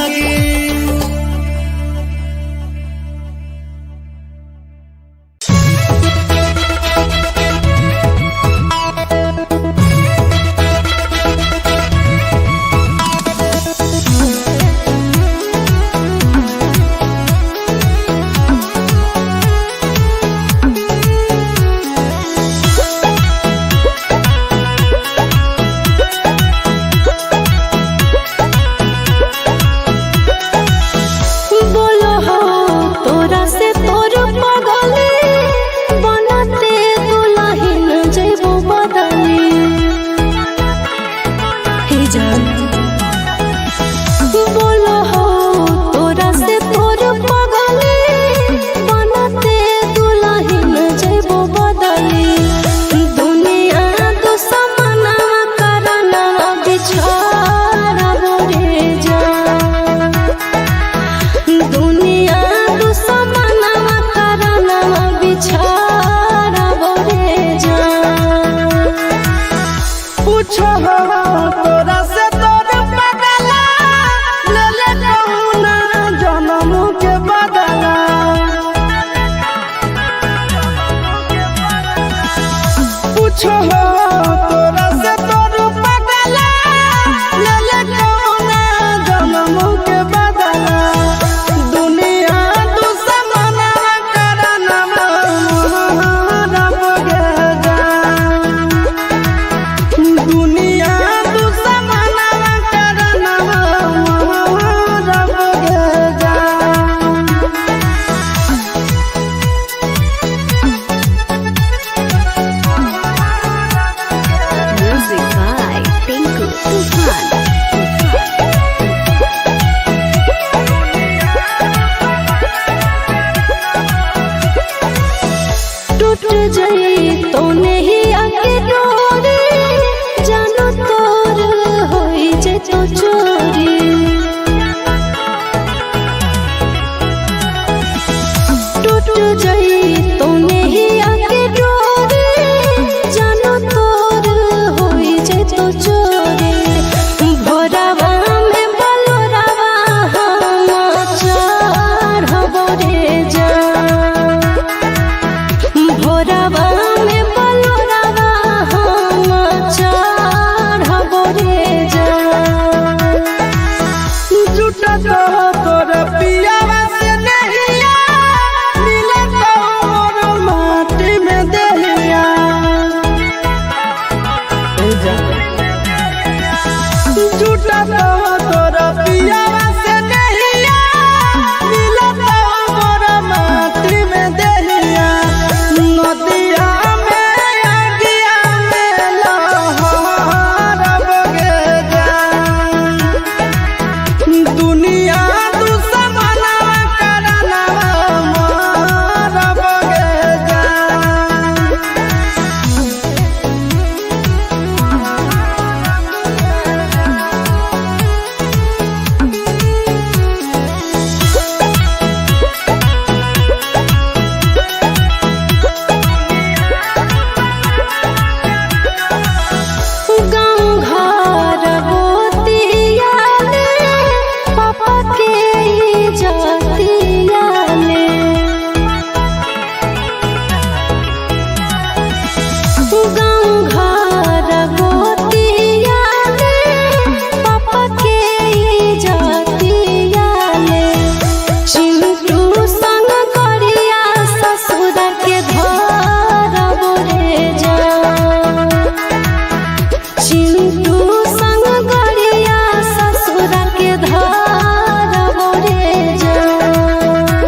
गे। Thank जुटत तोर पियावा से नहिया, मिलत मोर माटी में देहिया। जुटत तोर पियावा से नहिया, मिलत मोर माटी में देहिया। नदिया में अगिया में लहरब गे जान, दुनिया दुश्मनवा करनवा मारब गे जान। गाँव घर गोतिया ले, पापा के इज्जतिया ले। गाँव घर गोतिया ले, पापा के इज्जतिया ले। चिंटू संग करिया ससुर के धरब रे जान। चिंटू संग गरिया ससुर के धरब रे जान।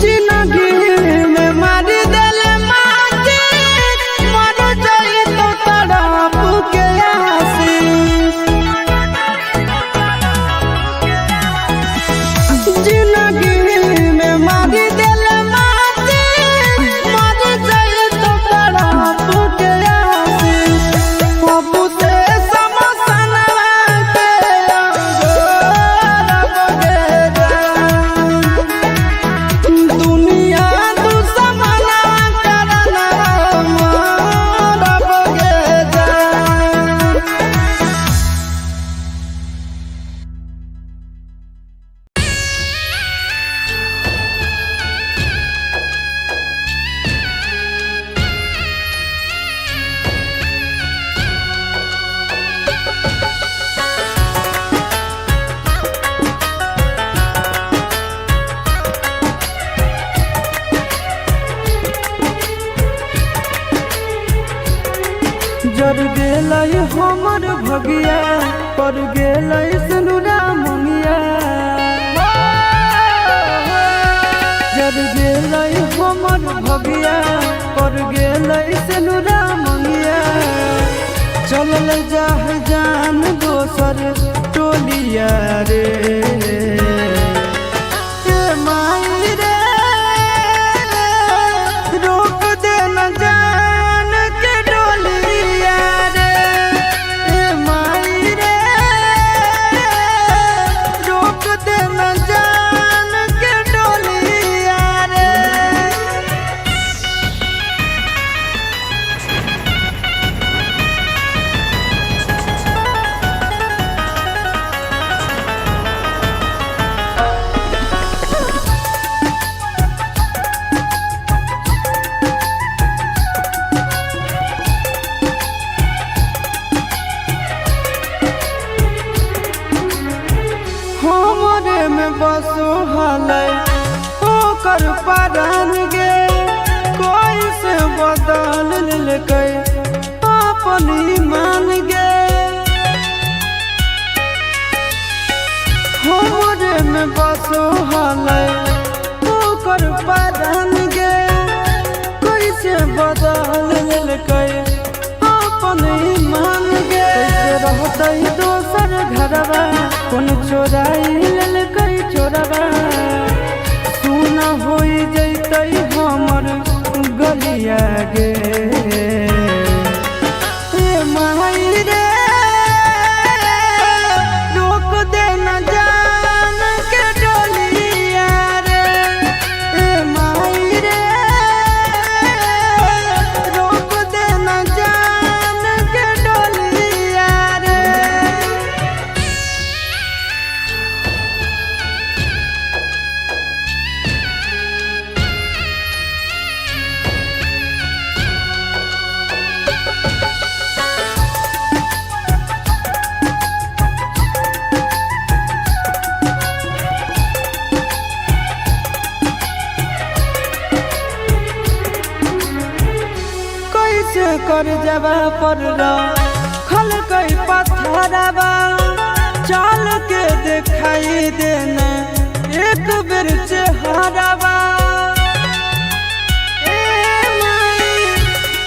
जिंदगी में मार दिल माटी, मर जाई तो तड़प के आसी। जिंदगी में मार दिल माटी, मर जाई तो तड़प के आसी। बाबू से समसनवा के अंगोरब गे जान। दुनिया दुश्मनवा करनवा मारब गे जान। जर गेलै हमर भगिया, पर गेलै सनुरा मुंगिया। जर गेलै हमर भगिया, पर गेलै सनुरा मुंगिया। चलल जाह जान दोसर टोलिया रे, ए माई रे, रोक देना जान के डोलिया रे। ए माई रे, रोक देना जान के डोलिया रे। हमरे में बसो हलै ओकर परान गे, कोई से बदल लेलकै अपन ईमान गे। हमरे में बसो हलै ओकर परान गे, कोई से बदल लेलकै अपन ईमान गे। कैसे रहतै दोसर घरवा, कोन चोराई लेलकै चोरवा। सुना होई जैतै हमर गलिया गे। ए माई रे, रोक देना जान के डोलिया रे। ए माई रे, रोक देना जान के डोलिया रे। कर जबा पर खल कई पत्थरवा, चाल के दिखाई देना एक बेर चेहरावा। ए माई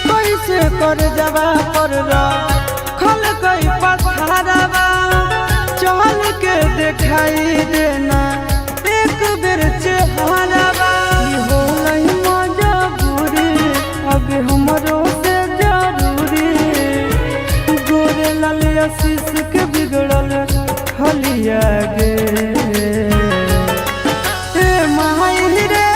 कैसे कर जबा पर खल कई पत्थरवा, चल के दिखाई देना एक बेर चेहरावा। हो मजबूरी अब हमरो से जरूरी, गोरे लाल आशीष के बिगड़ल हलिया गे। ए माई रे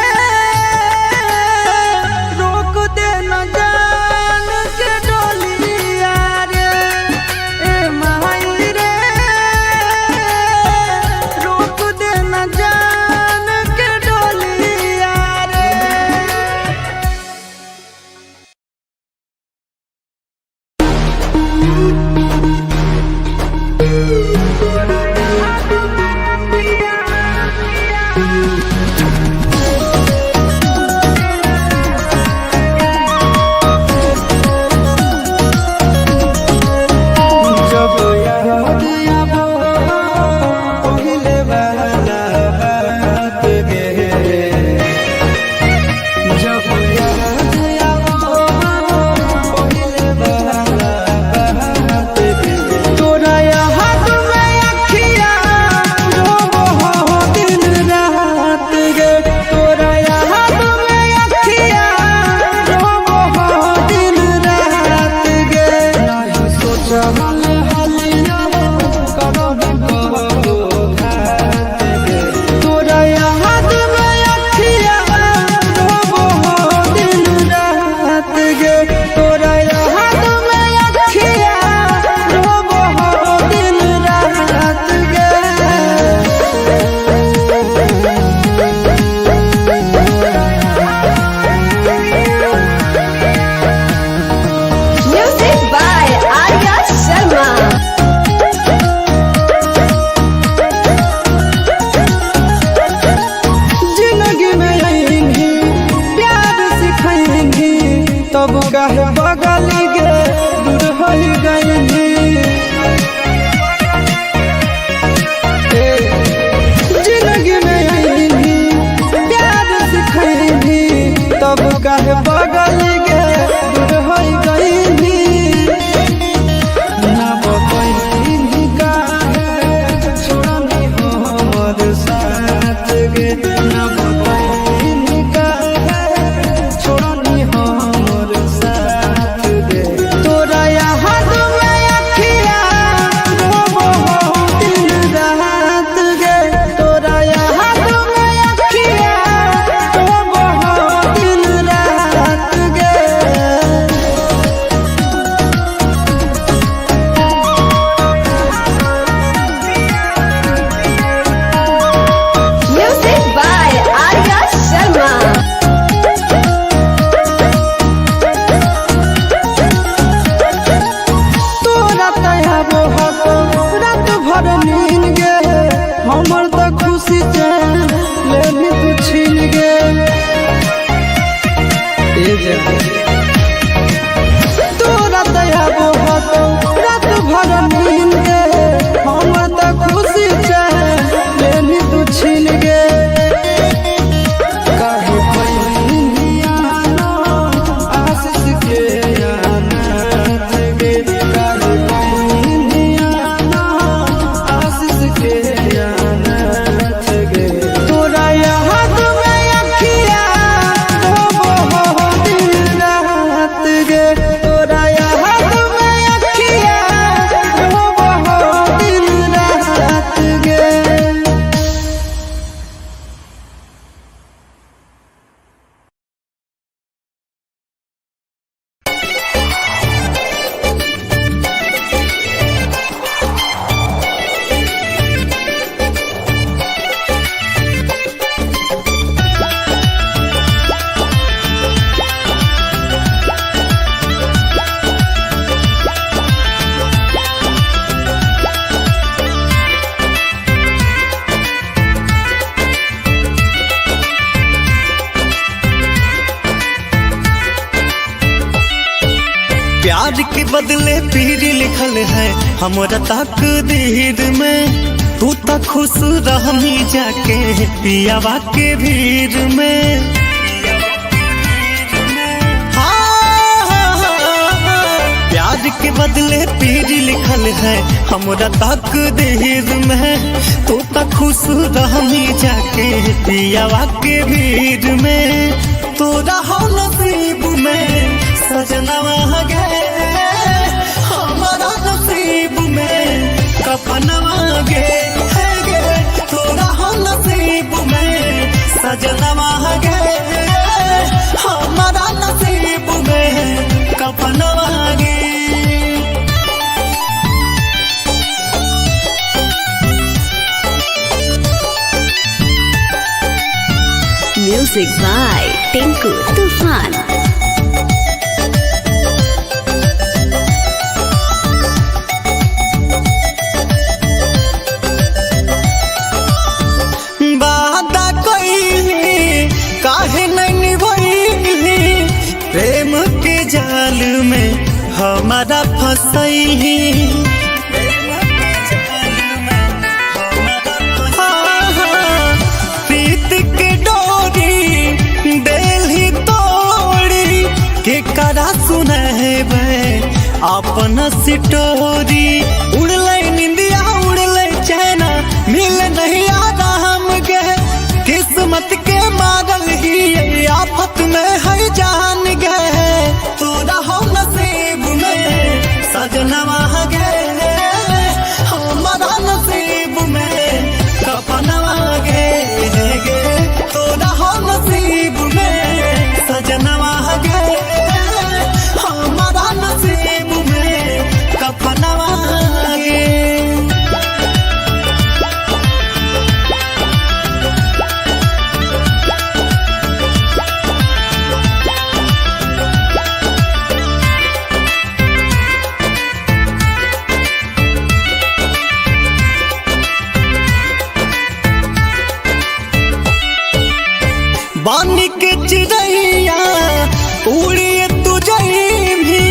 रोक दे न जान के डोलिया रे। ए माई रे रोक दे न जान के डोलिया रे। जब याद आबो पहिले वाला बात गे, जब याद आबो पहिले वाला बात गे, तोरा याद में अखिया रोबो हो दिन रात गे। तोरा याद में अखिया रोबो हो दिन रात गे। नहीं सोचल हलिया करब कबो घात गे। तोरा याद में अखिया रोबो हो दिन रात गे। तोरा याद में अखिया रोबो हो दिन रात गे। Music by Arya Sharma. जिंदगी में आएंगी प्यार सिखाएंगी, तब काहे बगल गे दूर हो गएंगी। जिंदगी में आएंगी प्यार सिखाएंगी, तब काहे बगल गे दूर हो गएंगी। ना बतैनी काहे छोड़नी हमर साथ गे। ना बतैनी काहे छोड़नी हमर साथ गे। तोरा याद में अखिया रोबो हो दिन रात गे। तोरा याद में अखिया रोबो हो दिन रात गे। Music by Arya Sharma. तोरा तयाबो हको रात भर नीन गे, हमर त खुशी चैन लेली तू छीन गे। तोरा तयाबो हको रात भर नीन गे, हमर त खुशी चैन लेली तू छीन गे। काहे पैनिया आशीष के अनाथ गे। काहे पैनिया आशीष के अनाथ। प्यार के बदले पीर लिखल है हमरा तकदीर में। तू तो खुश रहमी जाके पियावा के भीड़ में। प्यार के बदले पीर लिखल है हमरा तकदीर में। तू तो खुश रहमी जाके पियावा के भीड़ में। तोरा हो नसीब में सजनवा गे, हमारा नसीब में कफनवा गे है गे। तोरा हो नसीब में सजनवा गे, हमारा नसीब में कफनवा गे। Music by Tinku Tufan. वादा कइली काहे नहीं निभइली, प्रेम के जाल में हमारा फसैली। प्रीत के डोरी देली तोड़ी, के करा सुनहेबै अपन सिटोरी। उड़लै निंदिया उड़लै चैना, मिल नहीं आराम गे। किस्मत के मारल ही आफत में है जान गे। तोरा हो नसीब में सजनवा गे, हमारा नसीब में कफनवा गे गे। तोरा हो नसीब में सजनवा गे, हमारा नसीब में कफनवा गे। बानी के चिड़ैया उड़िए तू भी,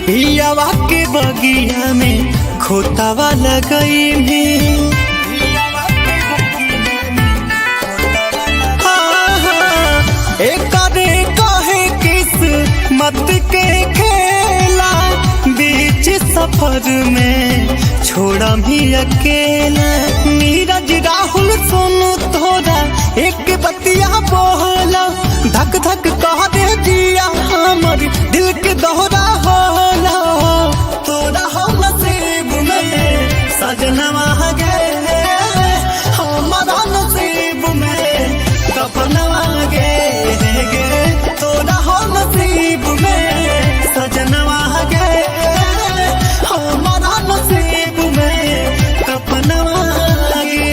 पियावा के बगिया में खोतावा लगई भी। कहे किस मत के खेला, बीच सफर में छोड़ा भी अकेला। नीरज राहुल सुन तोरा एक बतिया बोला, धक धक कह दे जिया हमर दिल के दोहरा होला। तोरा हो नसीब में सजनवा गे, हमारा नसीब में कफनवा गे गे। तोरा हो नसीब में सजनवा गे, हमारा नसीब में कफनवा गे।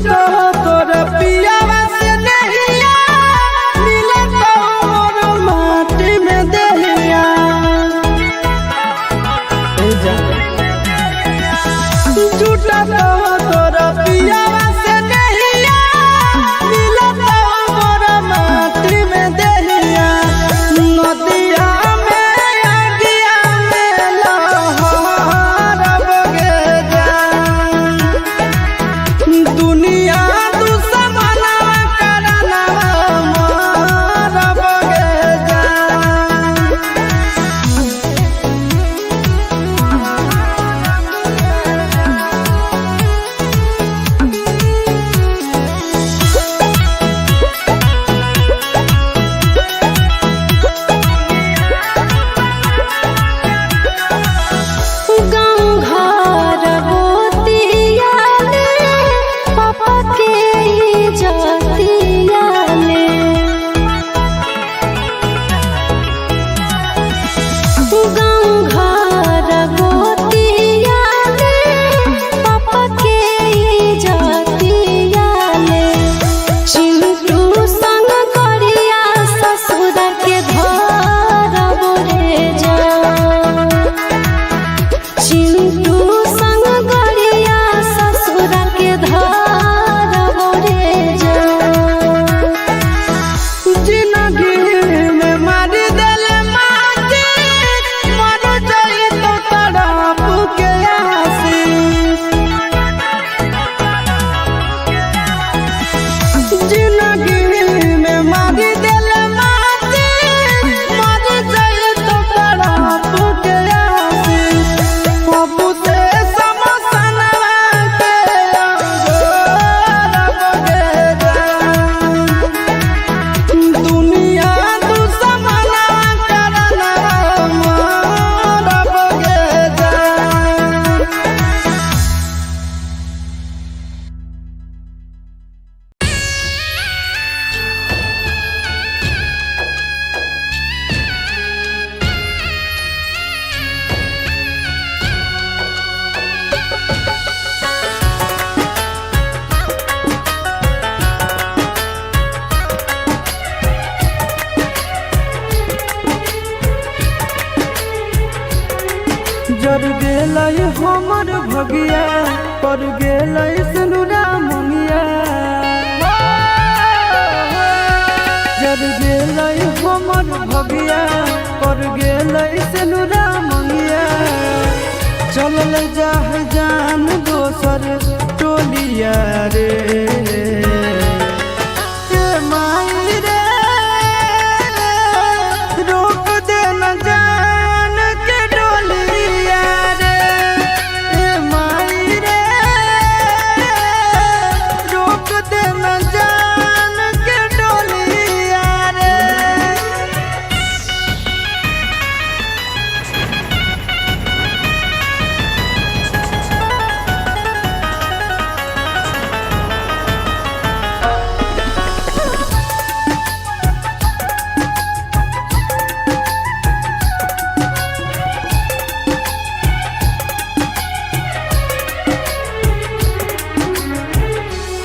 जुटत तोर पियावा से नहिया, मिलत मोर माटी में देहिया। ए जा। जुटत तोर पियावा से नहिया, मिलत मोर माटी में देहिया। नदिया में अगिया में लहरब गे जान। दुनिया दुश्मनवा करनवा मारब गे जान। गाँव घर गोतिया ले, पापा के इज्जतिया ले। गाँव घर गोतिया ले, पापा के इज्जतिया ले। चिंटू संग करिया ससुर के घर रे जा। चिंटू संग गरिया ससुर के धार रे जा। जिंदगी में मार दिल माटी, मर जाई तो तड़प के आसी। जिंदगी में मार दिल माटी, मर जाई तो तड़प के आसी। पप्पू से समसनवा के अंगोरब गे जान। दुनिया दुश्मनवा करनवा मारब गे जान। जर गेलै हमर भगिया, पर गेलै सनुरा मुंगिया। जर गेलै हमर भगिया, पर गेलै सनुरा मुंगिया। चलल जाह जान दोसर टोलिया रे। ए माई रे, रोक देना जान के डोलिया रे। ए माई रे, रोक देना जान के डोलिया रे।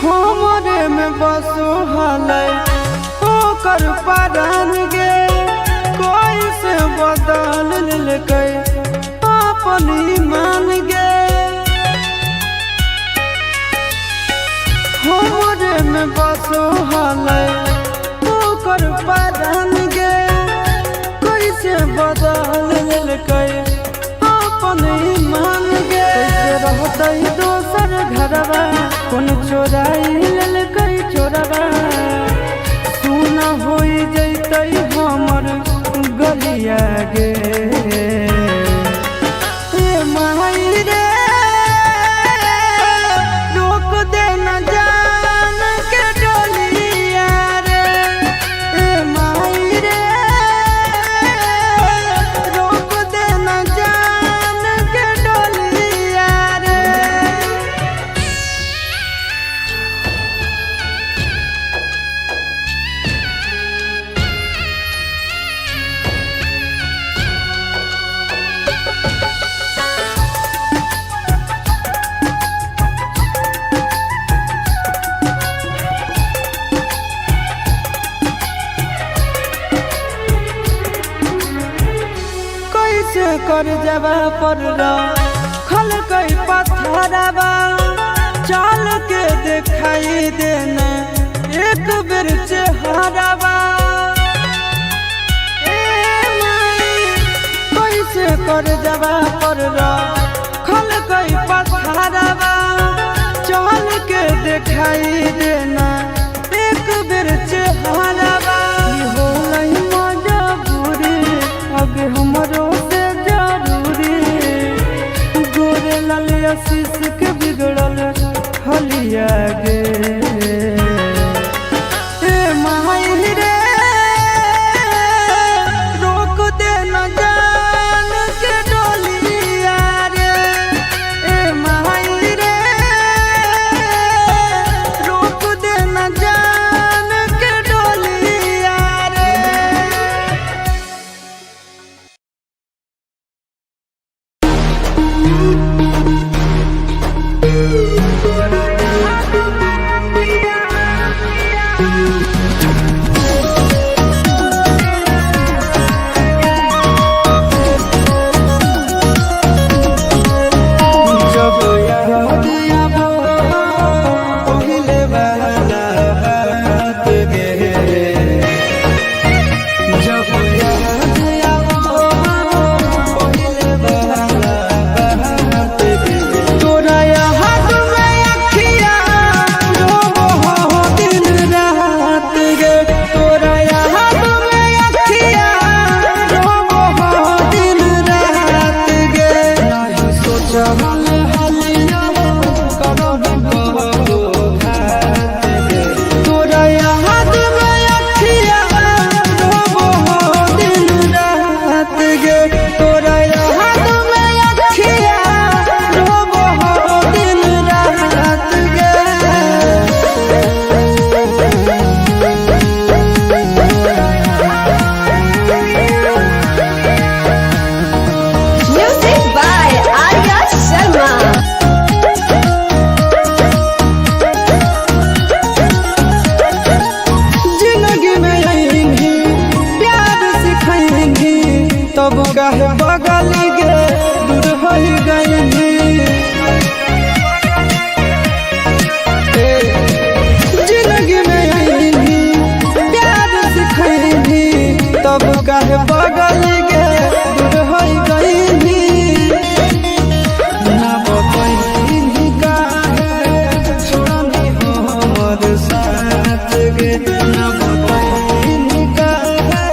हमरे में बसो हलै ओकर परान गे, कोई से बदल लेलकै अपन ईमान गे। हमरे में बसो हलै ओकर परान गे, कोई से बदल लेलकै अपन ईमान गे। कैसे रहतै दोसर घरवा, कोन चोराई लेलकै चोरवा। सुना होई जैतै हमर गलिया गे। ए माई रे, रोक देना जान के डोलिया रे। ए माई रे, रोक देना जान के डोलिया रे। कर जबा पर खल कई पत्थरवा चल के दिखाई देना एक बेर चेहरावा। ए माई कैसे कर जबा पर खल कई पत्थरवा चल के दिखाई देना एक बेर चेहरावा। होलै मजबूरी अब हमरो से जरूरी गोरे लाल आशीष के बिगड़ल हलिया गे। ए माई रे रोक दे न जान के डोलिया रे। ए माई रे रोक दे न जान के डोलिया रे। जब याद आबो पहिले वाला बात गे। जब याद आबो पहिले वाला बात गे। तोरा याद में अखिया रोबो हो दिन रात गे। तोरा याद में अखिया रोबो हो दिन रात गे। नाही सोचल हलिया करो कबो घात गे। तोरा याद में अखिया रोबो हो दिन रात गे। तोरा याद में अखिया रोबो हो दिन रात गे। Music by Arya Sharma. जिंदगी में आएंगी प्यार सिखाएंगी तब काहे बगल गे दूर हो गएंगी। जिंदगी में आएंगी प्यार सिखाएंगी तब काहे बगल गे दूर हो गएंगी। ना बतैनी काहे छोड़नी हमर साथ गे। ना बतैनी काहे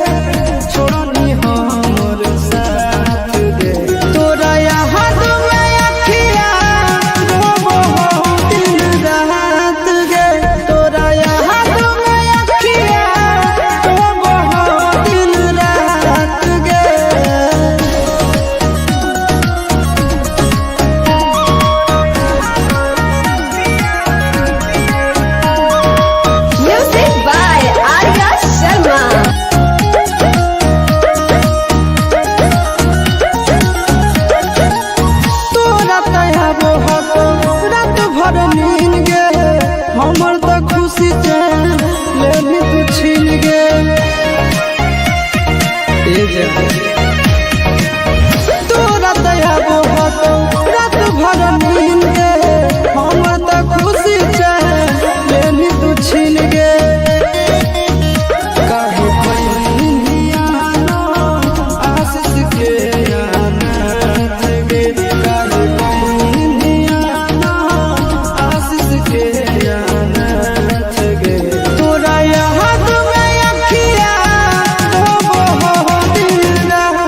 छोड़नी हमर साथ गे। तोरा याद में अखिया रोबो हो दिन रात गे। तोरा याद में अखिया रोबो हो दिन रात गे। Music by Arya Sharma. तोरा तया बहुत रात भर नींद गे। हमर त खुशी चैन लेनी तू छीन गे। तोरा तया बहुत रात भर नींद गे। हमर त खुशी चैन लेनी तू छीन गे। काहे बहिनिया ना आशीष के अनाथ गे। काहे बहिनिया ना आशीष के अनाथ गे। तोरा याद में अखिया रोबो हो दिन रात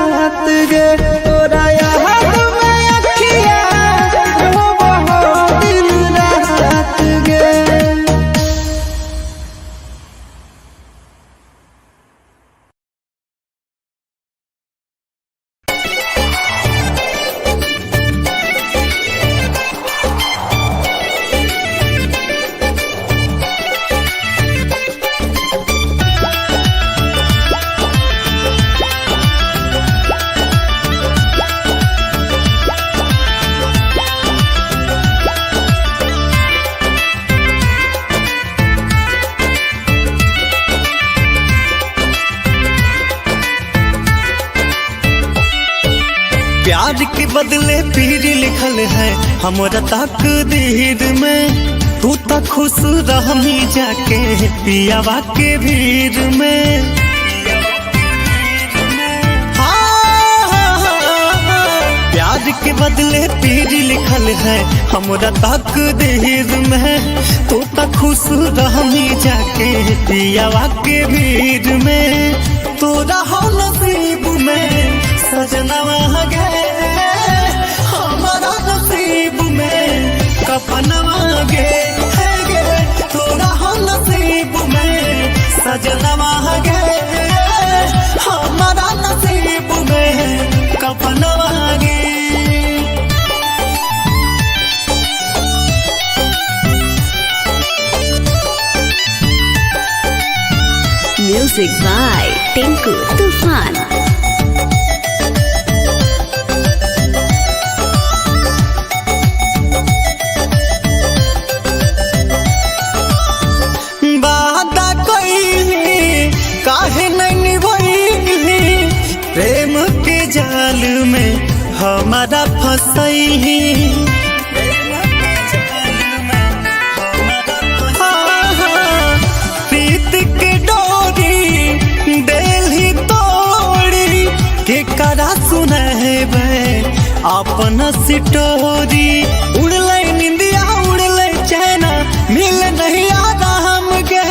प्यार के बदले पीर लिखल है हमरा तकदीर में। तू तो खुश रहमी जाके पियावा के भीड़ में। प्यार के बदले पीर लिखल है हमरा तकदीर में। तू तो खुश रहमी जाके पियावा के भीड़ में। तोरा हो नसीब में सजनवा गे, हमारा नसीब में कफनवा गे है गे। तोरा हो नसीब में सजनवा गे, हमारा नसीब में कफनवा गे। Music by Tinku Tufan. वादा कइली काहे नहीं निभइली, प्रेम के जाल में हमारा फसैली। प्रीत के डोरी देली तोड़ी, के करा सुनहेबै अपन सिटोरी। उड़लै निंदिया उड़लै चैना, मिल नहीं आराम गे।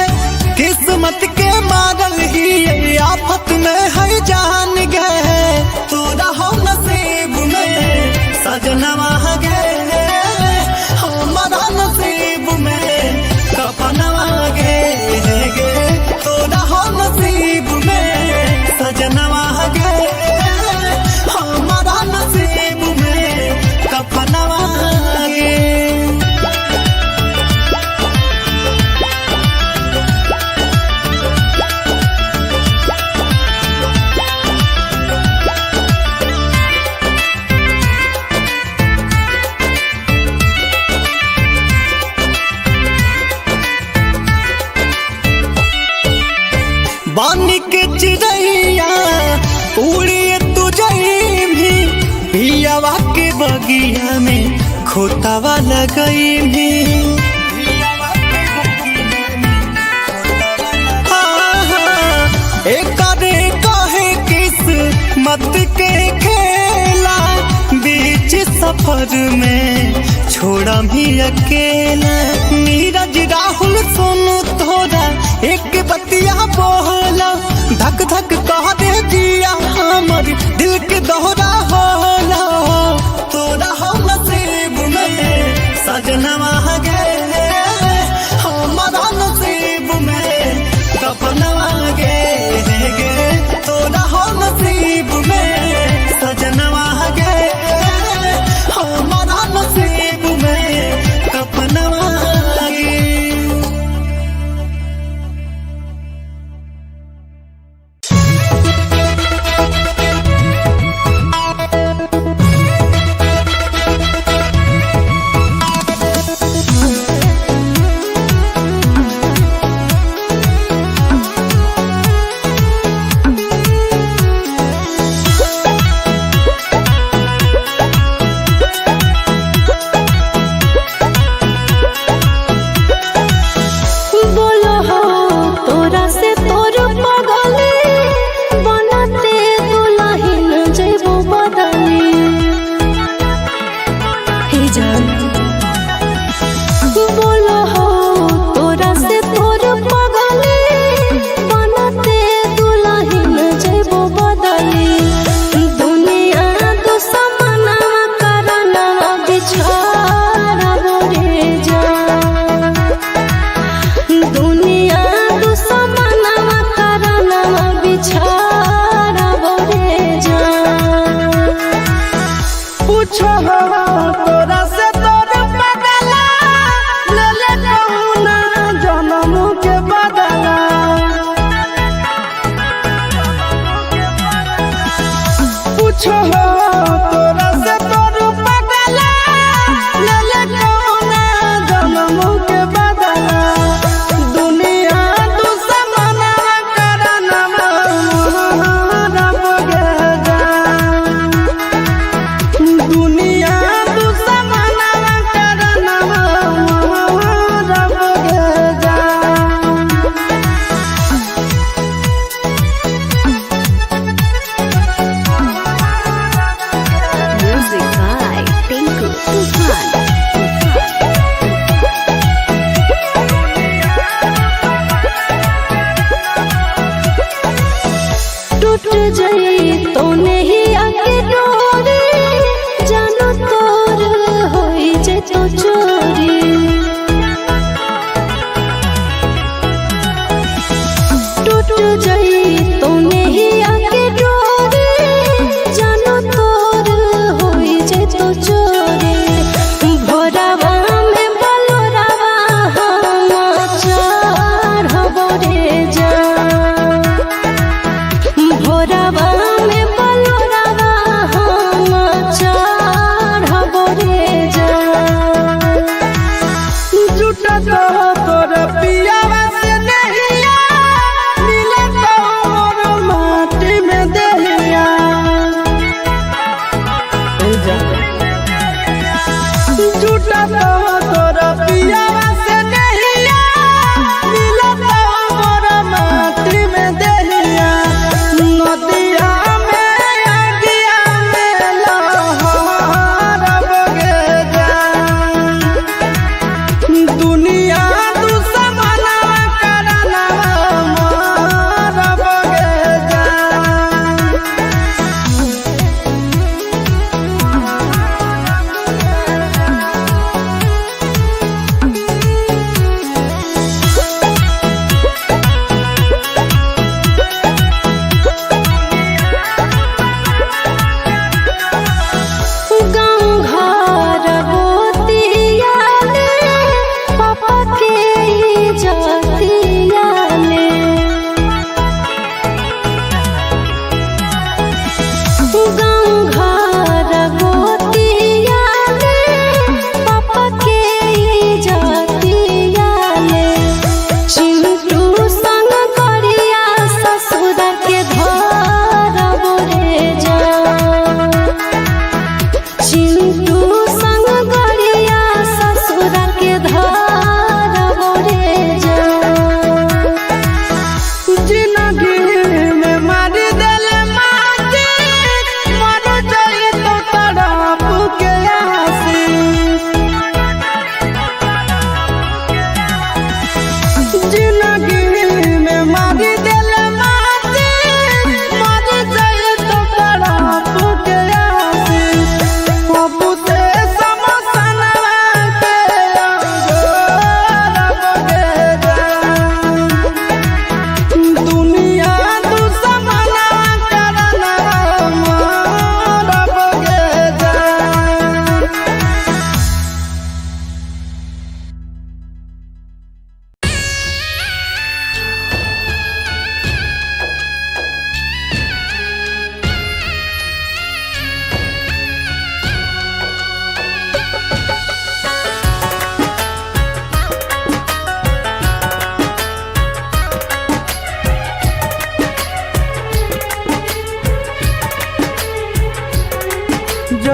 किस्मत के मारल ही आफत में है जान गे। तोरा हो नसीब में सजनवा गे, हमारा नसीब में कफनवा गे गे। तोरा हो नसीब में सजनवा गे, हमारा नसीब में कफनवा गे। बानी के चिड़ैया उड़िए तू भी, पियावा के बगिया में खोतावा लगई भी। काहे किस मत के खेला, बीच सफर में छोड़ा भी अकेला। नीरज राहुल सुन तोरा एक बतिया बोला, धक धक कह दे जिया हमर दिल के दोहरा होला। तोरा हो नसीब में सजनवा गे, हमारा नसीब में कफनवा गे गे। तोरा हो नसीब में सजनवा गे, हमारा नसीब में कफनवा गे।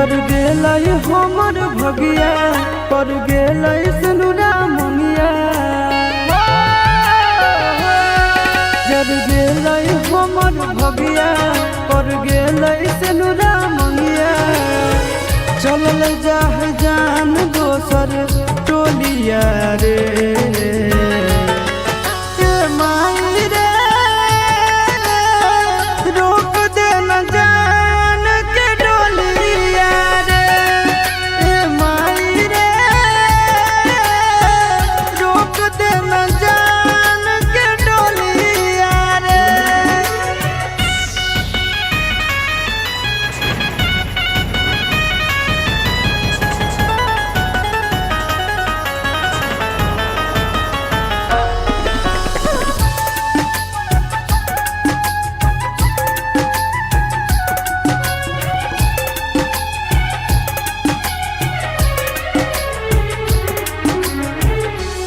जर गेलै हमर भगिया, पर गेलै सिनुरा मुनिया। जर गेलै हमर भगिया, पर गेलै सिनुरा मुनिया। चलल जाह जान दोसर टोलिया रे, ए माई रे, रोक देना जान के डोलिया रे, ए माई रे, रोक देना जान के डोलिया रे।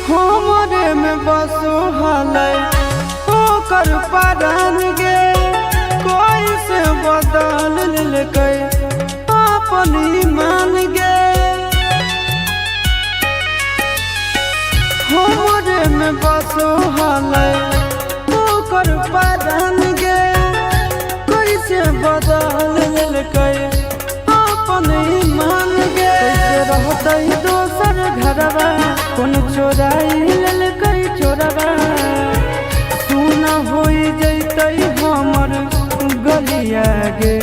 हमरे में बसो हलै ओकर परान गे, कोई से बदल लेलकै अपन ईमान गे। हमरे में बसो हलै ओकर परान गे, कोई से बदल लेलकै अपन ईमान गे। कैसे रहतै दोसर घरवा, कोन चोराई लेलकै चोरवा, सुना होई जैतै हमर गलिया गे,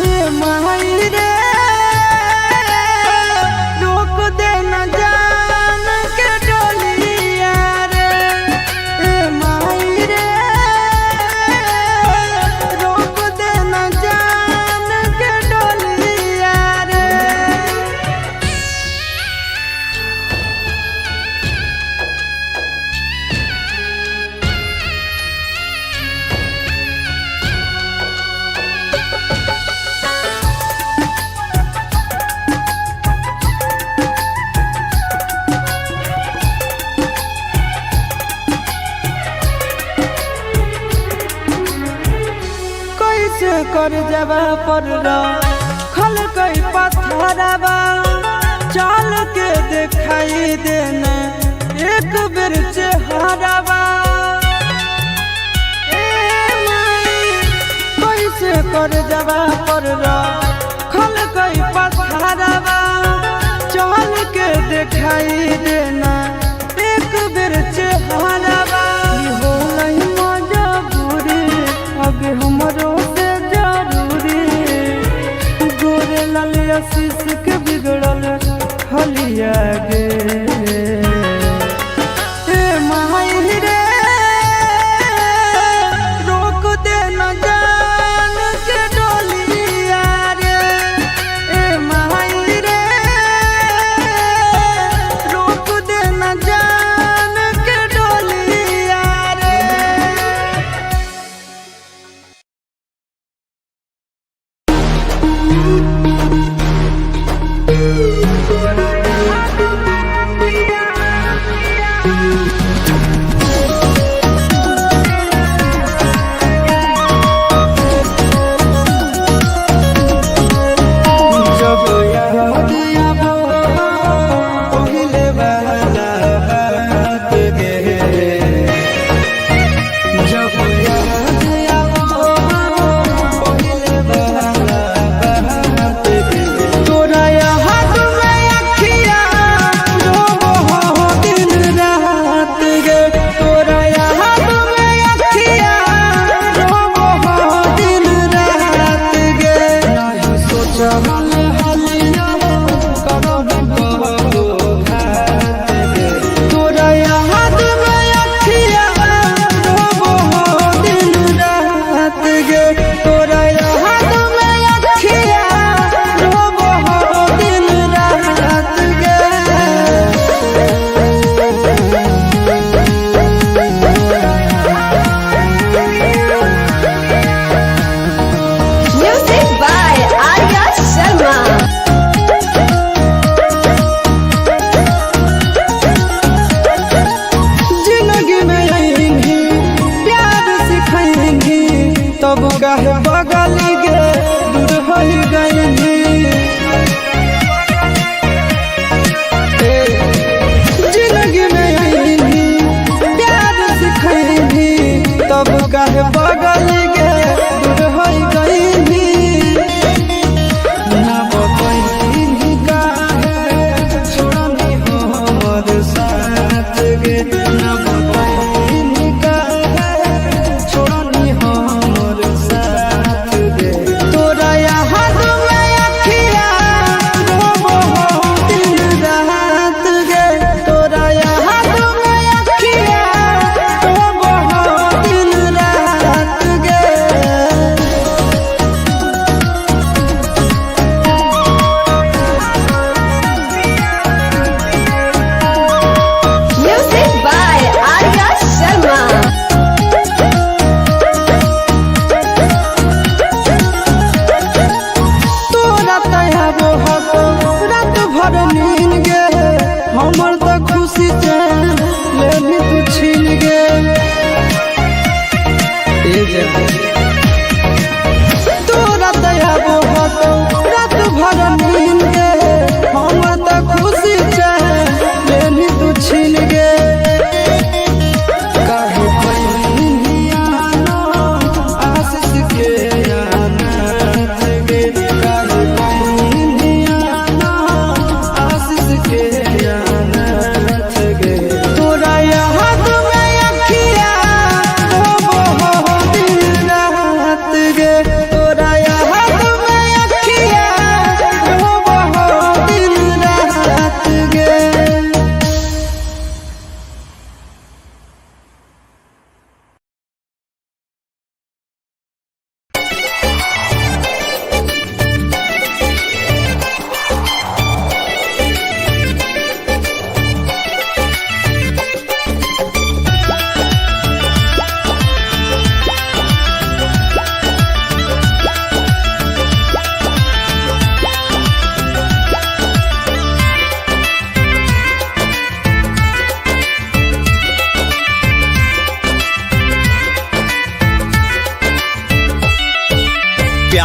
ए माई रे, रोक देना जान के डोलिया रे, ए माई रे, रोक देना जान के डोलिया रे। कैसे कर जबा पर खल कई पत्थरवा, चाल के दिखाई देना एक बेर चेहरावा। ए माई, कैसे कर जबा पर खल कई पत्थरवा, चाल के दिखाई देना एक बेर चेहरावा। ई होलै मजबूरी, अब हमरो से जरूरी, गोरे लाल आशीष के बिगड़ल हलिया गे, ए माई रे, रोक देना जान के डोलिया रे, ए माई रे, रोक देना जान के डोलिया रे। Thank you.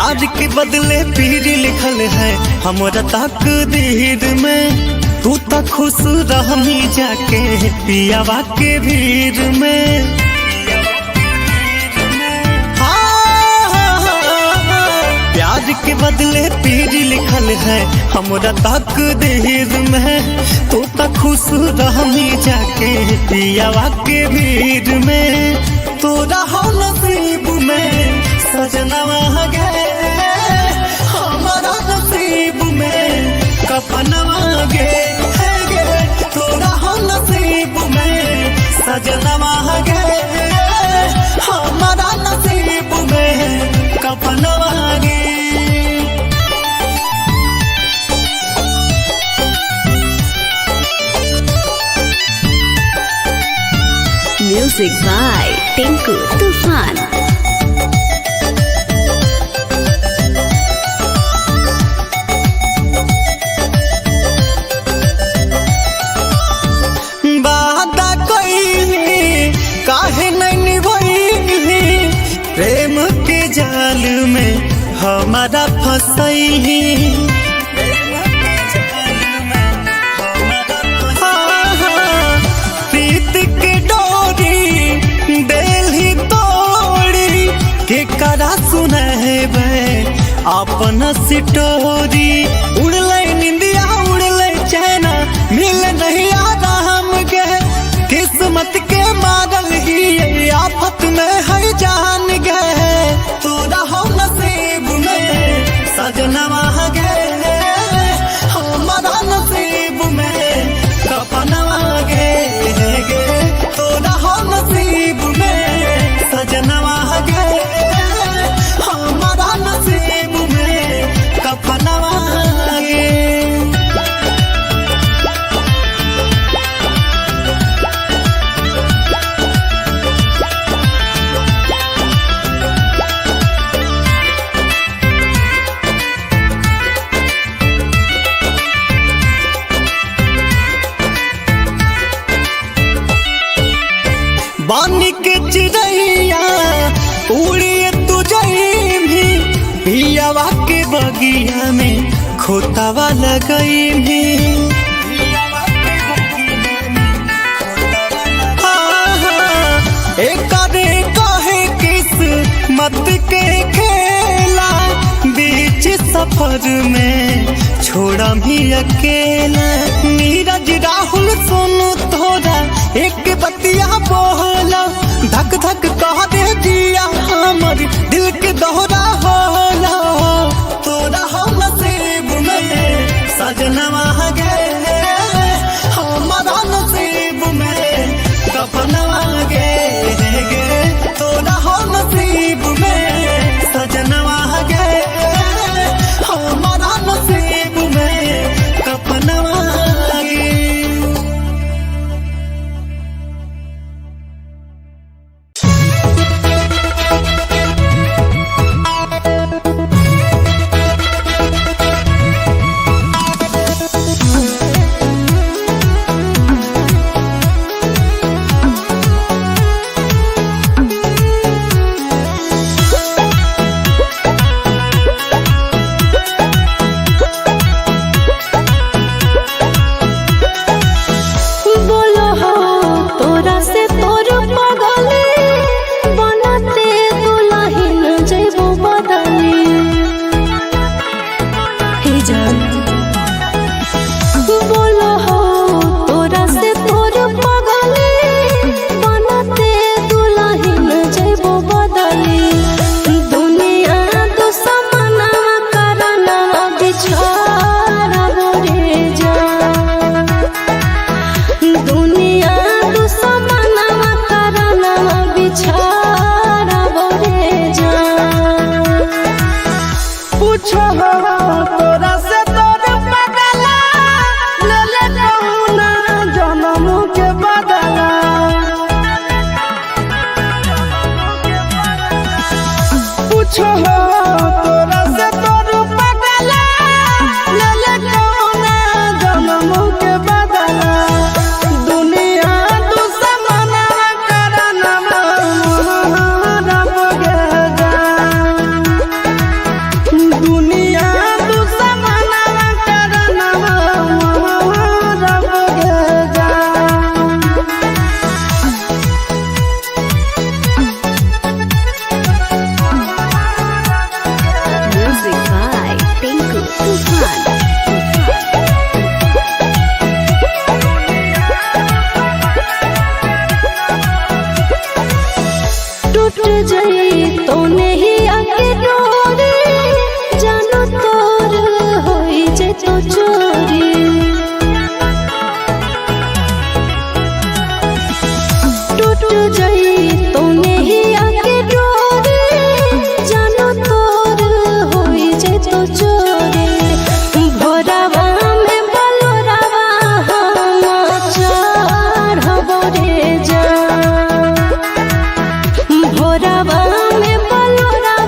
प्यार के बदले पीर लिखल है हमरा तकदीर में। तू तो खुश रहमी जाके पियावा के भीड़ में। प्यार के बदले पीर लिखल है हमरा तकदीर में। तू तो खुश रहमी जाके पियावा के भीड़ में। तोरा हो नसीब में सजनवा गे, हमारा नसीब में कफनवा गे गे। तोरा हो नसीब में सजनवा गे, हमारा नसीब में कफनवा गे। Music by Tinku Tufan. वादा कइली काहे नहीं निभइली, प्रेम के जाल में हमारा फसैली। प्रीत के डोरी देली तोड़ी, के करा सुनहेबै अपन सिटोरी। उड़लै निंदिया उड़लै चैना, मिल नहीं आराम के। किस्मत के मारल ही आफत में है जान गे। तोरा हो नसीब में सजनवा गे, हमारा नसीब में कफनवा गे गे। तोरा हो नसीब में सजनवा गे, हमारा नसीब में कफनवा गे। बानी के चिड़ैया उड़िए तू जईभी, पियावा के बगिया में खोतावा लगईभी। एकरे कहे किस मत के खेला, बीच सफर में छोड़ा भी अकेला। नीरज राहुल सुन तोरा एक बतिया बोला, धक धक कह दे जिया हमर दिल के दोहरा होला। तोरा हो नसीब में सजनवा गे, हमारा नसीब में कफनवा गे गे। तोरा हो नसीब में सजनवा गे, हमारा नसीब में कफनवा गे। जइबा।